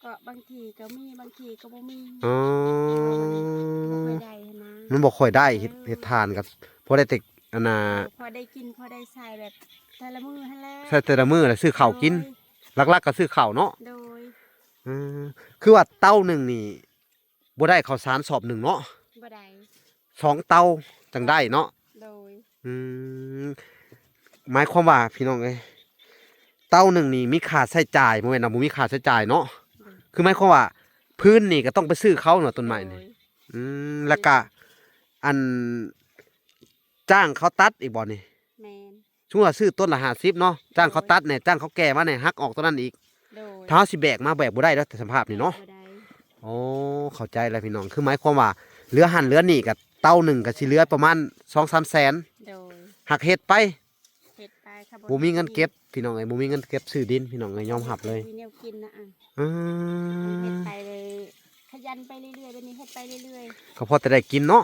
ກໍບາງທີກໍມີ ບາງທີກໍບໍ່ມີ. ອໍ ເພາະວ່າມັນບໍ່ຄ່ອຍໄດ້ຫັ້ນນະ. ມັນບໍ່ຄ່ອຍໄດ້ ເຮັດ ເອີ ເຮັດຖ່ານກໍພໍໄດ້ແຕ່ ອັນນ່າ ພໍໄດ້ກິນ ພໍໄດ້ໃຊ້ແບບແຕ່ລະມື້ຫັ້ນແຫຼະ. ໃຊ້ແຕ່ລະມື້ແຫຼະ ຊື້ເຂົ້າກິນ. ໂດຍ ຫຼັກໆກໍຊື້ເຂົ້າເນາະ. ໂດຍ ເອີ ຄືວ່າເຕົາໜຶ່ງນີ້ ບໍ່ໄດ້ເຂົ້າສານສອບໜຶ່ງເນາະ. ບໍ່ໄດ້ ສອງເຕົາຈັ່ງໄດ້ເນາະ. ໂດຍ ອືມ ໝາຍຄວາມວ່າພີ່ນ້ອງເອີຍ ເຕົາໜຶ່ງນີ້ມີຄ່າໃຊ້ຈ່າຍ ບໍ່ແມ່ນວ່າບໍ່ມີຄ່າໃຊ້ຈ່າຍເນາະ. ໂດຍ ຄືໝາຍຄວາມວ່າພື້ນນີ້ກໍຕ້ອງໄປຊື້ເຂົາເນາະ ຕົ້ນໄມ້ນີ້. ໂດຍ ອືມ ແລ້ວກະ ອັນ ຈ້າງເຂົາຕັດອີກບໍ່ນີ້? ແມ່ນ ສົມມຸດວ່າຊື້ຕົ້ນລະຫ້າສິບເນາະ ຈ້າງເຂົາຕັດແດ່ ໂດຍ ຈ້າງເຂົາແກ່ມາແດ່ ຫັກອອກຕົວນັ້ນອີກ. ໂດຍ ຖ້າເຮົາຊິແບກມາແບກບໍ່ໄດ້ເດ້ ສະພາບນີ້ເນາະ. ແບກບໍ່ໄດ້. ໂອ້ ເຂົ້າໃຈແລ້ວພີ່ນ້ອງ ຄືໝາຍຄວາມວ່າເຫຼືອຫັ້ນເຫຼືອນີ້ກໍເຕົາໜຶ່ງກໍຊິເຫຼືອປະມານສອງສາມແສນ. ໂດຍ ຫາກເຮັດໄປ ເຮັດໄປ ບໍ່ມີເງິນເກັບພີ່ນ້ອງເອີຍ ບໍ່ມີເງິນເກັບຊື້ດິນພີ່ນ້ອງເອີຍ ຍອມຮັບເລີຍ. ມີແນວກິນນະ ອືມ ເຮັດໄປເລີຍ ຂະຫຍັນໄປເລື້ອຍໆ ແບບນີ້ເຮັດໄປເລື້ອຍໆ ກໍພໍແຕ່ໄດ້ກິນເນາະ.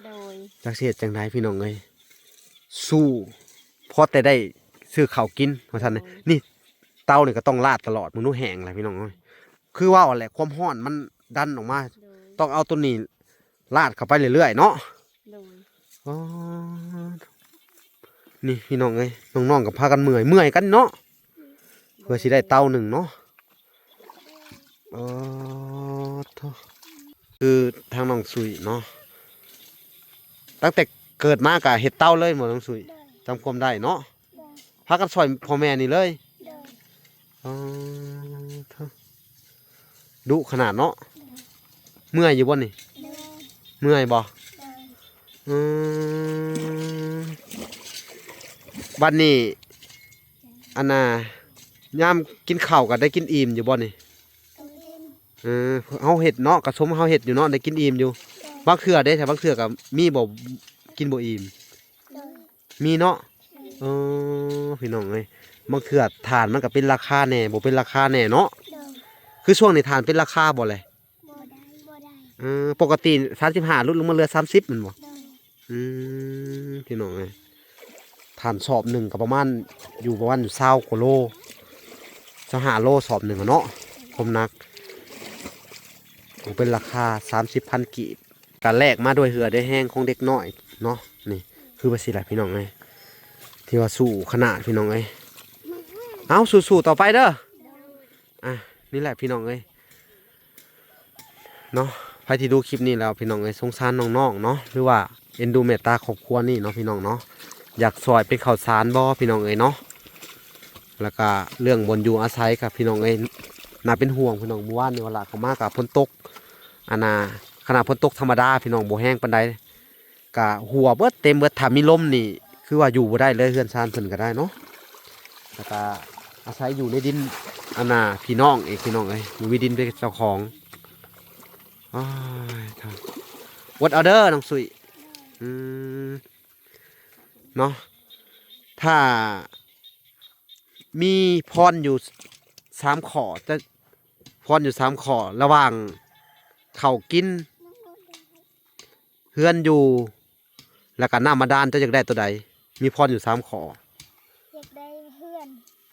ໂດຍ ຈັກຊິເຮັດຈັ່ງໃດພີ່ນ້ອງເອີຍ ສູ້ພໍແຕ່ໄດ້ຊື້ເຂົ້າກິນວ່າຊັ້ນ. ໂດຍ ນີ້ເຕົານີ້ກໍຕ້ອງລາດຕະຫຼອດ ເບິ່ງດູແຫ້ງແຫຼະພີ່ນ້ອງເອີຍ. ຄືເວົ້າແຫຼະ ຄວາມຮ້ອນມັນດັນອອກມາ. ໂດຍ ຕ້ອງເອົາໂຕນີ້ລາດເຂົ້າໄປເລື້ອຍໆເນາະ. ໂດຍ ອໍ ນີ້ພີ່ນ້ອງເອີຍ ນ້ອງໆກໍພາກັນເມື່ອຍ ເມື່ອຍກັນເນາະ ເພື່ອຊິໄດ້ເຕົາໜຶ່ງເນາະ. ອໍ ໂທ້ ຄືທາງນ້ອງສຸຍເນາະ ຕັ້ງແຕ່ເກີດມາກໍເຮັດເຕົາເລີຍບໍ່ນ້ອງສຸຍ? ໂດຍ ຈຳຄວາມໄດ້ເນາະ. ໂດຍ ພາກັນຊ່ອຍພໍ່ແມ່ນີ້ເລີຍ. ໂດຍ ອໍ ໂທ້ ດຸຂະໜາດເນາະ. ເມື່ອຍຢູ່ບໍ່ນີ້? ໂດຍ ເມື່ອຍບໍ່? ໂດຍ ອືມ ບັດນີ້ ອັນນ່າ ຍາມກິນເຂົ້າກໍໄດ້ກິນອີ່ມຢູ່ບໍ່ນີ້? ກໍໄດ້ກິນ. ເອີ ເຮົາເຮັດເນາະ ກະສົມເຮົາເຮັດຢູ່ເນາະ ໄດ້ກິນອີ່ມຢູ່. ໂດຍ ບາງເທື່ອເດ້ ຖ້າບາງເທື່ອກໍມີບໍ່ ກິນບໍ່ອີ່ມ? ໂດຍ ມີເນາະ. ເອີ ພີ່ນ້ອງເອີຍ ບາງເທື່ອຖ່ານມັນກໍເປັນລາຄາແດ່ ບໍ່ເປັນລາຄາແດ່ເນາະ. ໂດຍ ຄືຊ່ວງນີ້ຖ່ານເປັນລາຄາບໍ່ແລະ? ບໍ່ໄດ້ ບໍ່ໄດ້. ເອີ ປົກກະຕິສາມສິບຫ້າ ຫຼຸດລົງມາເຫຼືອສາມສິບແມ່ນບໍ່? ໂດຍ ອືມ ພີ່ນ້ອງເອີຍ ຖ່ານສອບໜຶ່ງກໍປະມານ ຢູ່ປະມານຊາວກວ່າໂລ ຊາວຫ້າໂລສອບໜຶ່ງເນາະ ຄວາມໜັກ. ໂອ້ ເປັນລາຄາສາມສິບພັນກີບ ກະແລກມາດ້ວຍເຫື່ອດ້ວຍແຮງຂອງເດັກນ້ອຍເນາະ. ນີ້ຄືວ່າຊິລະພີ່ນ້ອງເອີຍ ທີ່ວ່າສູ້ຂະໜາດພີ່ນ້ອງເອີຍ. ເອົາ ສູ້ໆຕໍ່ໄປເດີ. ອ່ະ ນີ້ແຫຼະພີ່ນ້ອງເອີຍເນາະ ໃຜທີ່ດູຄລິບນີ້ແລ້ວພີ່ນ້ອງເອີຍ ສົງສານນ້ອງໆເນາະ ຫຼືວ່າເອັນດູເມດຕາຄອບຄົວນີ້ເນາະ ພີ່ນ້ອງເນາະ ຢາກຊ່ອຍເປັນເຂົ້າສານບໍ່ ພີ່ນ້ອງເອີຍເນາະ. ແລ້ວກະເລື່ອງບ່ອນຢູ່ອາໄສກະ ພີ່ນ້ອງເອີຍ ໜ້າເປັນຫ່ວງພີ່ນ້ອງ. ມື້ວານນີ້ວາລະເຂົ້າມາກະຝົນຕົກ ອັນນ່າ ຂະໜາດຝົນຕົກທຳມະດາພີ່ນ້ອງ ບໍ່ແຮງປານໃດ ກະຮົ່ວເບິດ ເຕັມເບິດ. ຖ້າມີລົມນີ້ ຄືວ່າຢູ່ບໍ່ໄດ້ເລີຍ ເຮືອນຊານເພິ່ນກໍໄດ້ເນາະ. ແລ້ວກະອາໄສຢູ່ໃນດິນ ອັນນ່າ ພີ່ນ້ອງເອງ ພີ່ນ້ອງເອີຍ ບໍ່ມີດິນເປັນເຈົ້າຂອງ. ໂອ້ຍ ອດເອົາເດີ ນ້ອງສຸຍ. ອືມ ເນາະ ຖ້າມີພອນຢູ່ສາມຂໍ້ ຈະ ພອນຢູ່ສາມຂໍ້ ລະຫວ່າງເຂົ້າກິນ ເຮືອນຢູ່ ແລ້ວກະນ້ຳບາດານ ເຈົ້າຢາກໄດ້ໂຕໃດ? ມີພອນຢູ່ສາມຂໍ້. ຢາກໄດ້ເຮືອນ.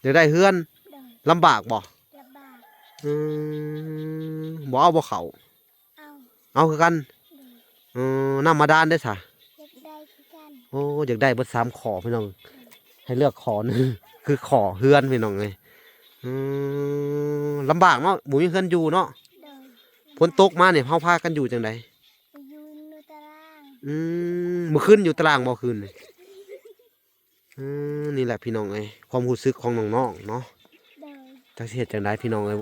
ຢາກໄດ້ເຮືອນ? ໂດຍ. ລຳບາກບໍ່? ລຳບາກ. ອືມ ບໍ່ເອົາບໍ່ເຂົ້າ? ເອົາ. ເອົາຄືກັນ? ໂດຍ. ເອີ ນ້ຳບາດານເດ້ຊະ? ຢາກໄດ້ຄືກັນ. ໂອ້ ຢາກໄດ້ເບິດສາມຂໍ້ພີ່ນ້ອງ ໃຫ້ເລືອກຂໍ້ໜຶ່ງ ຄືຂໍ້ເຮືອນພີ່ນ້ອງເອີຍ. ອືມ ລຳບາກເນາະ ບໍ່ມີເຮືອນຢູ່ເນາະ. ໂດຍ. ຝົນຕົກມານີ້ ເຮົາພາກັນຢູ່ຈັ່ງໃດ? ຢູ່ໃນຕາລາງ. ອືມ ມື້ຄືນຢູ່ຕາລາງບໍ່ ຄືນນີ້? ອືມ ນີ້ແຫຼະພີ່ນ້ອງເອີຍ ຄວາມຮູ້ສຶກຂອງນ້ອງໆເນາະ. ໂດຍ. ຈັກຊິເຮັດຈັ່ງໃດພີ່ນ້ອງເອີຍ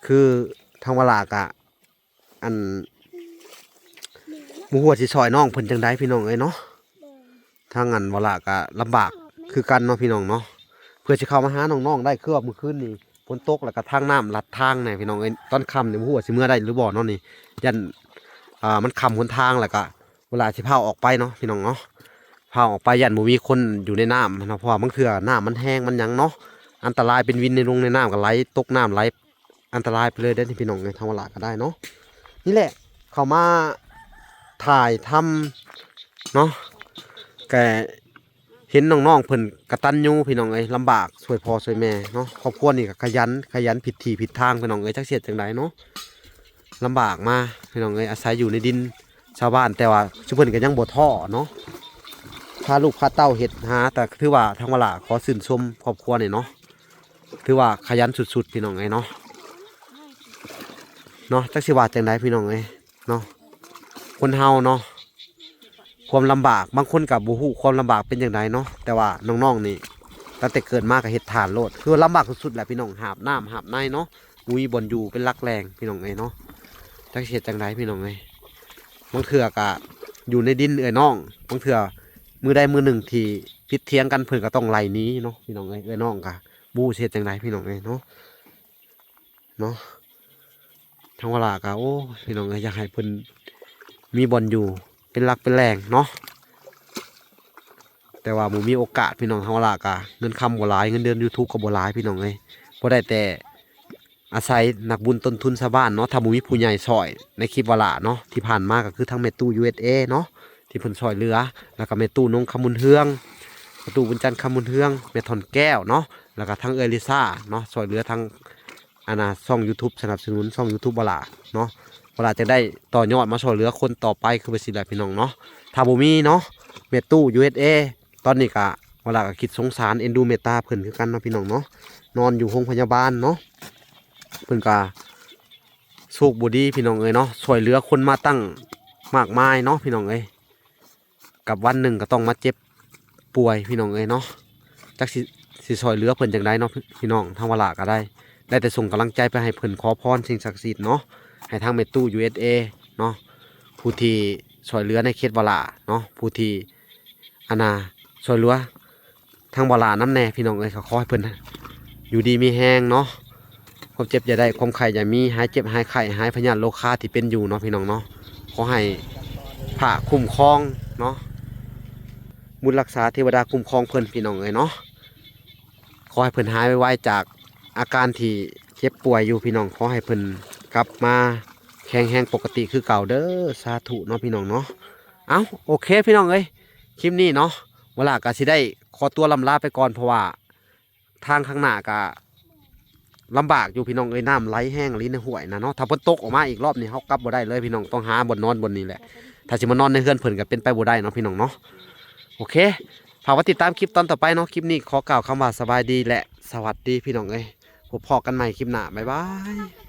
ຄືທາງວາລາກະ ອັນ ບໍ່ຮູ້ວ່າຊິຊ່ອຍນ້ອງເພິ່ນຈັ່ງໃດພີ່ນ້ອງເອີຍເນາະ. ໂດຍ. ທາງອັນວາລາກະລຳບາກຄືກັນເນາະພີ່ນ້ອງເນາະ ເພື່ອຊິເຂົ້າມາຫານ້ອງໆໄດ້ ຄືວ່າມື້ຄືນນີ້ຝົນຕົກ ແລ້ວກະທາງນ້ຳລັດທາງແດ່ພີ່ນ້ອງເອີຍ. ຕອນຄ່ຳນີ້ບໍ່ຮູ້ວ່າຊິເມືອໄດ້ຫຼືບໍ່ເນາະ ນີ້ຢ້ານ ອ່າ ມັນຄ່ຳຫົນທາງ ແລ້ວກະເວລາຊິພາອອກໄປເນາະພີ່ນ້ອງເນາະ ພາອອກໄປຢ້ານບໍ່ມີຄົນຢູ່ໃນນ້ຳເນາະ ເພາະວ່າບາງເທື່ອນ້ຳມັນແຮງມັນຫຍັງເນາະ ອັນຕະລາຍ ເປັນວິນໃນລົງໃນນ້ຳ ກໍໄຫຼຕົກນ້ຳໄຫຼ ອັນຕະລາຍໄປເລີຍເດ້ພີ່ນ້ອງເອີຍ ທາງວາລາກໍໄດ້ເນາະ. ນີ້ແຫຼະ ເຂົ້າມາຖ່າຍທຳເນາະ ກະເຫັນນ້ອງໆເພິ່ນກະຕັນຍູພີ່ນ້ອງເອີຍ ລຳບາກຊ່ວຍພໍ່ຊ່ວຍແມ່ເນາະ. ຄອບຄົວນີ້ກໍຂະຫຍັນ ຂະຫຍັນຜິດທີ່ຜິດທາງພີ່ນ້ອງເອີຍ ຈັກຊິເຮັດຈັ່ງໃດເນາະ. ລຳບາກມາພີ່ນ້ອງເອີຍ ອາໄສຢູ່ໃນດິນຊາວບ້ານ ແຕ່ວ່າຊຸມເພິ່ນກໍຍັງບໍ່ທໍ້ເນາະ ພາລູກພາເຕົ້າເຮັດຫາ. ແຕ່ຖືວ່າທາງວາລາຂໍຊື່ນຊົມຄອບຄົວນີ້ເນາະ ຖືວ່າຂະຫຍັນສຸດໆ ພີ່ນ້ອງເອີຍເນາະ ເນາະ. ຈັກຊິວ່າຈັ່ງໃດພີ່ນ້ອງເອີຍເນາະ ຄົນເຮົາເນາະ ຄວາມລຳບາກ ບາງຄົນກໍບໍ່ຮູ້ຄວາມລຳບາກເປັນຈັ່ງໃດເນາະ ແຕ່ວ່ານ້ອງໆນີ້ ຕັ້ງແຕ່ເກີດມາກໍເຮັດທານໂລດ ຄືວ່າລຳບາກສຸດໆແຫຼະພີ່ນ້ອງ ຫາບນ້ຳຫາບໃນເນາະ ບໍ່ມີບ່ອນຢູ່ເປັນຫຼັກແຫຼ່ງພີ່ນ້ອງເອີຍເນາະ. ຈັກຊິເຮັດຈັ່ງໃດພີ່ນ້ອງເອີຍ ບາງເທື່ອກໍຢູ່ໃນດິນເອື້ອຍນ້ອງ ບາງເທື່ອມື້ໃດມື້ໜຶ່ງທີ່ຜິດຖຽງກັນ ເພິ່ນກໍຕ້ອງໄລ່ໜີເນາະ ພີ່ນ້ອງເອີຍ. ເອື້ອຍນ້ອງກໍບໍ່ຮູ້ຊິເຮັດຈັ່ງໃດພີ່ນ້ອງເອີຍເນາະ ເນາະ ທາງວາລາກໍ ໂອ້ຍ ພີ່ນ້ອງເອີຍ ຢາກໃຫ້ເພິ່ນມີບ່ອນຢູ່ເປັນຫຼັກເປັນແຫຼ່ງເນາະ ແຕ່ວ່າບໍ່ມີໂອກາດພີ່ນ້ອງ. ທາງວາລາກໍເງິນຄຳບໍ່ຫຼາຍ ເງິນເດືອນ YouTube ກໍບໍ່ຫຼາຍພີ່ນ້ອງເອີຍ ບໍ່ໄດ້ແຕ່ ອາໄສນັກບຸນຕົ້ນທຶນຊາວບ້ານເນາະ ຖ້າບໍ່ມີຜູ້ໃຫຍ່ຊ່ອຍໃນຄລິບວາລາເນາະ ທີ່ຜ່ານມາກໍຄືທັງແມ່ຕູ້ USA ເນາະ ທີ່ເພິ່ນຊ່ອຍເຫຼືອ ແລ້ວກໍແມ່ຕູ້ນົງຄຳບຸນເຮືອງ ແມ່ຕູ້ບຸນຈັນຄຳບຸນເຮືອງ ແມ່ທ່ອນແກ້ວເນາະ ແລ້ວກໍທັງເອື້ອຍລິຊາເນາະ ຊ່ອຍເຫຼືອທັງ ອັນນ່າ ຊ່ອງ YouTube ສະໜັບສະໜູນຊ່ອງ YouTube ວາລາເນາະ ວາລາຈະໄດ້ຕໍ່ຍອດມາຊ່ອຍເຫຼືອຄົນຕໍ່ໄປ ຄືວ່າຊີ້ແຫຼະພີ່ນ້ອງເນາະ. ຖ້າບໍ່ມີເນາະ ແມ່ຕູ້ USA ຕອນນີ້ກະ ວາລາກະຄິດສົງສານເອັນດູເມດຕາເພິ່ນຄືກັນເນາະພີ່ນ້ອງເນາະ ນອນຢູ່ໂຮງພະຍາບານເນາະ ເພິ່ນກະໂຊກບໍ່ດີພີ່ນ້ອງເອີຍເນາະ ຊ່ວຍເຫຼືອຄົນມາຕັ້ງມາກມາຍເນາະພີ່ນ້ອງເອີຍ ກັບວັນໜຶ່ງກໍຕ້ອງມາເຈັບປ່ວຍພີ່ນ້ອງເອີຍເນາະ ຈັກຊິ ຊິຊ່ວຍເຫຼືອເພິ່ນຈັ່ງໃດເນາະພີ່ນ້ອງ. ທາງວາລາກໍໄດ້ ໄດ້ແຕ່ສົ່ງກຳລັງໃຈໄປໃຫ້ເພິ່ນ ຂໍພອນສິ່ງສັກສິດເນາະ ໃຫ້ທາງແມ່ຕູ້ USA ເນາະ ຜູ້ທີ່ຊ່ວຍເຫຼືອໃນເຂດວາລາເນາະ ຜູ້ທີ່ ອັນນ່າ ຊ່ວຍເຫຼືອທາງວາລານຳແດ່ພີ່ນ້ອງເອີຍ ກໍຂໍໃຫ້ເພິ່ນຢູ່ດີມີແຮງເນາະ ຄວາມເຈັບຢ່າໄດ້ ຄວາມໄຂ້ຢ່າມີ ຫາຍເຈັບຫາຍໄຂ້ ຫາຍພະຍາດໂລຄາທີ່ເປັນຢູ່ເນາະພີ່ນ້ອງເນາະ ຂໍໃຫ້ພະຄຸ້ມຄອງເນາະ ບຸນລັກສາເທວະດາຄຸ້ມຄອງເພິ່ນພີ່ນ້ອງເອີຍເນາະ ຂໍໃຫ້ເພິ່ນຫາຍໄວໆຈາກອາການທີ່ເຈັບປ່ວຍຢູ່ພີ່ນ້ອງ ຂໍໃຫ້ເພິ່ນກັບມາແຂງແຮງປົກກະຕິຄືເກົ່າເດີ ສາທຸເນາະພີ່ນ້ອງເນາະ. ເອົ້າ ໂອເຄພີ່ນ້ອງເອີຍ ຄລິບນີ້ເນາະ ວາລາກໍຊິໄດ້ຂໍຕົວລ່ຳລາໄປກ່ອນ ເພາະວ່າທາງຂ້າງໜ້າກໍລຳບາກຢູ່ພີ່ນ້ອງເອີຍ ນ້ຳໄຫຼແຮງອີ່ຫຼີໃນຫ້ວຍນະເນາະ ຖ້າຝົນຕົກອອກມາອີກລອບນີ້ ເຮົາກັບບໍ່ໄດ້ເລີຍພີ່ນ້ອງ ຕ້ອງຫາບ່ອນນອນບ່ອນນີ້ແຫຼະ ຖ້າຊິມານອນໃນເຮືອນເພິ່ນກໍເປັນໄປບໍ່ໄດ້ເນາະພີ່ນ້ອງເນາະ. ໂອເຄ ຝາກໄວ້ຕິດຕາມຄລິບຕອນຕໍ່ໄປເນາະ ຄລິບນີ້ຂໍກ່າວຄຳວ່າສະບາຍດີ ແລະ ສະຫວັດດີພີ່ນ້ອງເອີຍ ພົບພໍ້ກັນໃໝ່ຄລິບໜ້າ ບາຍບາຍ.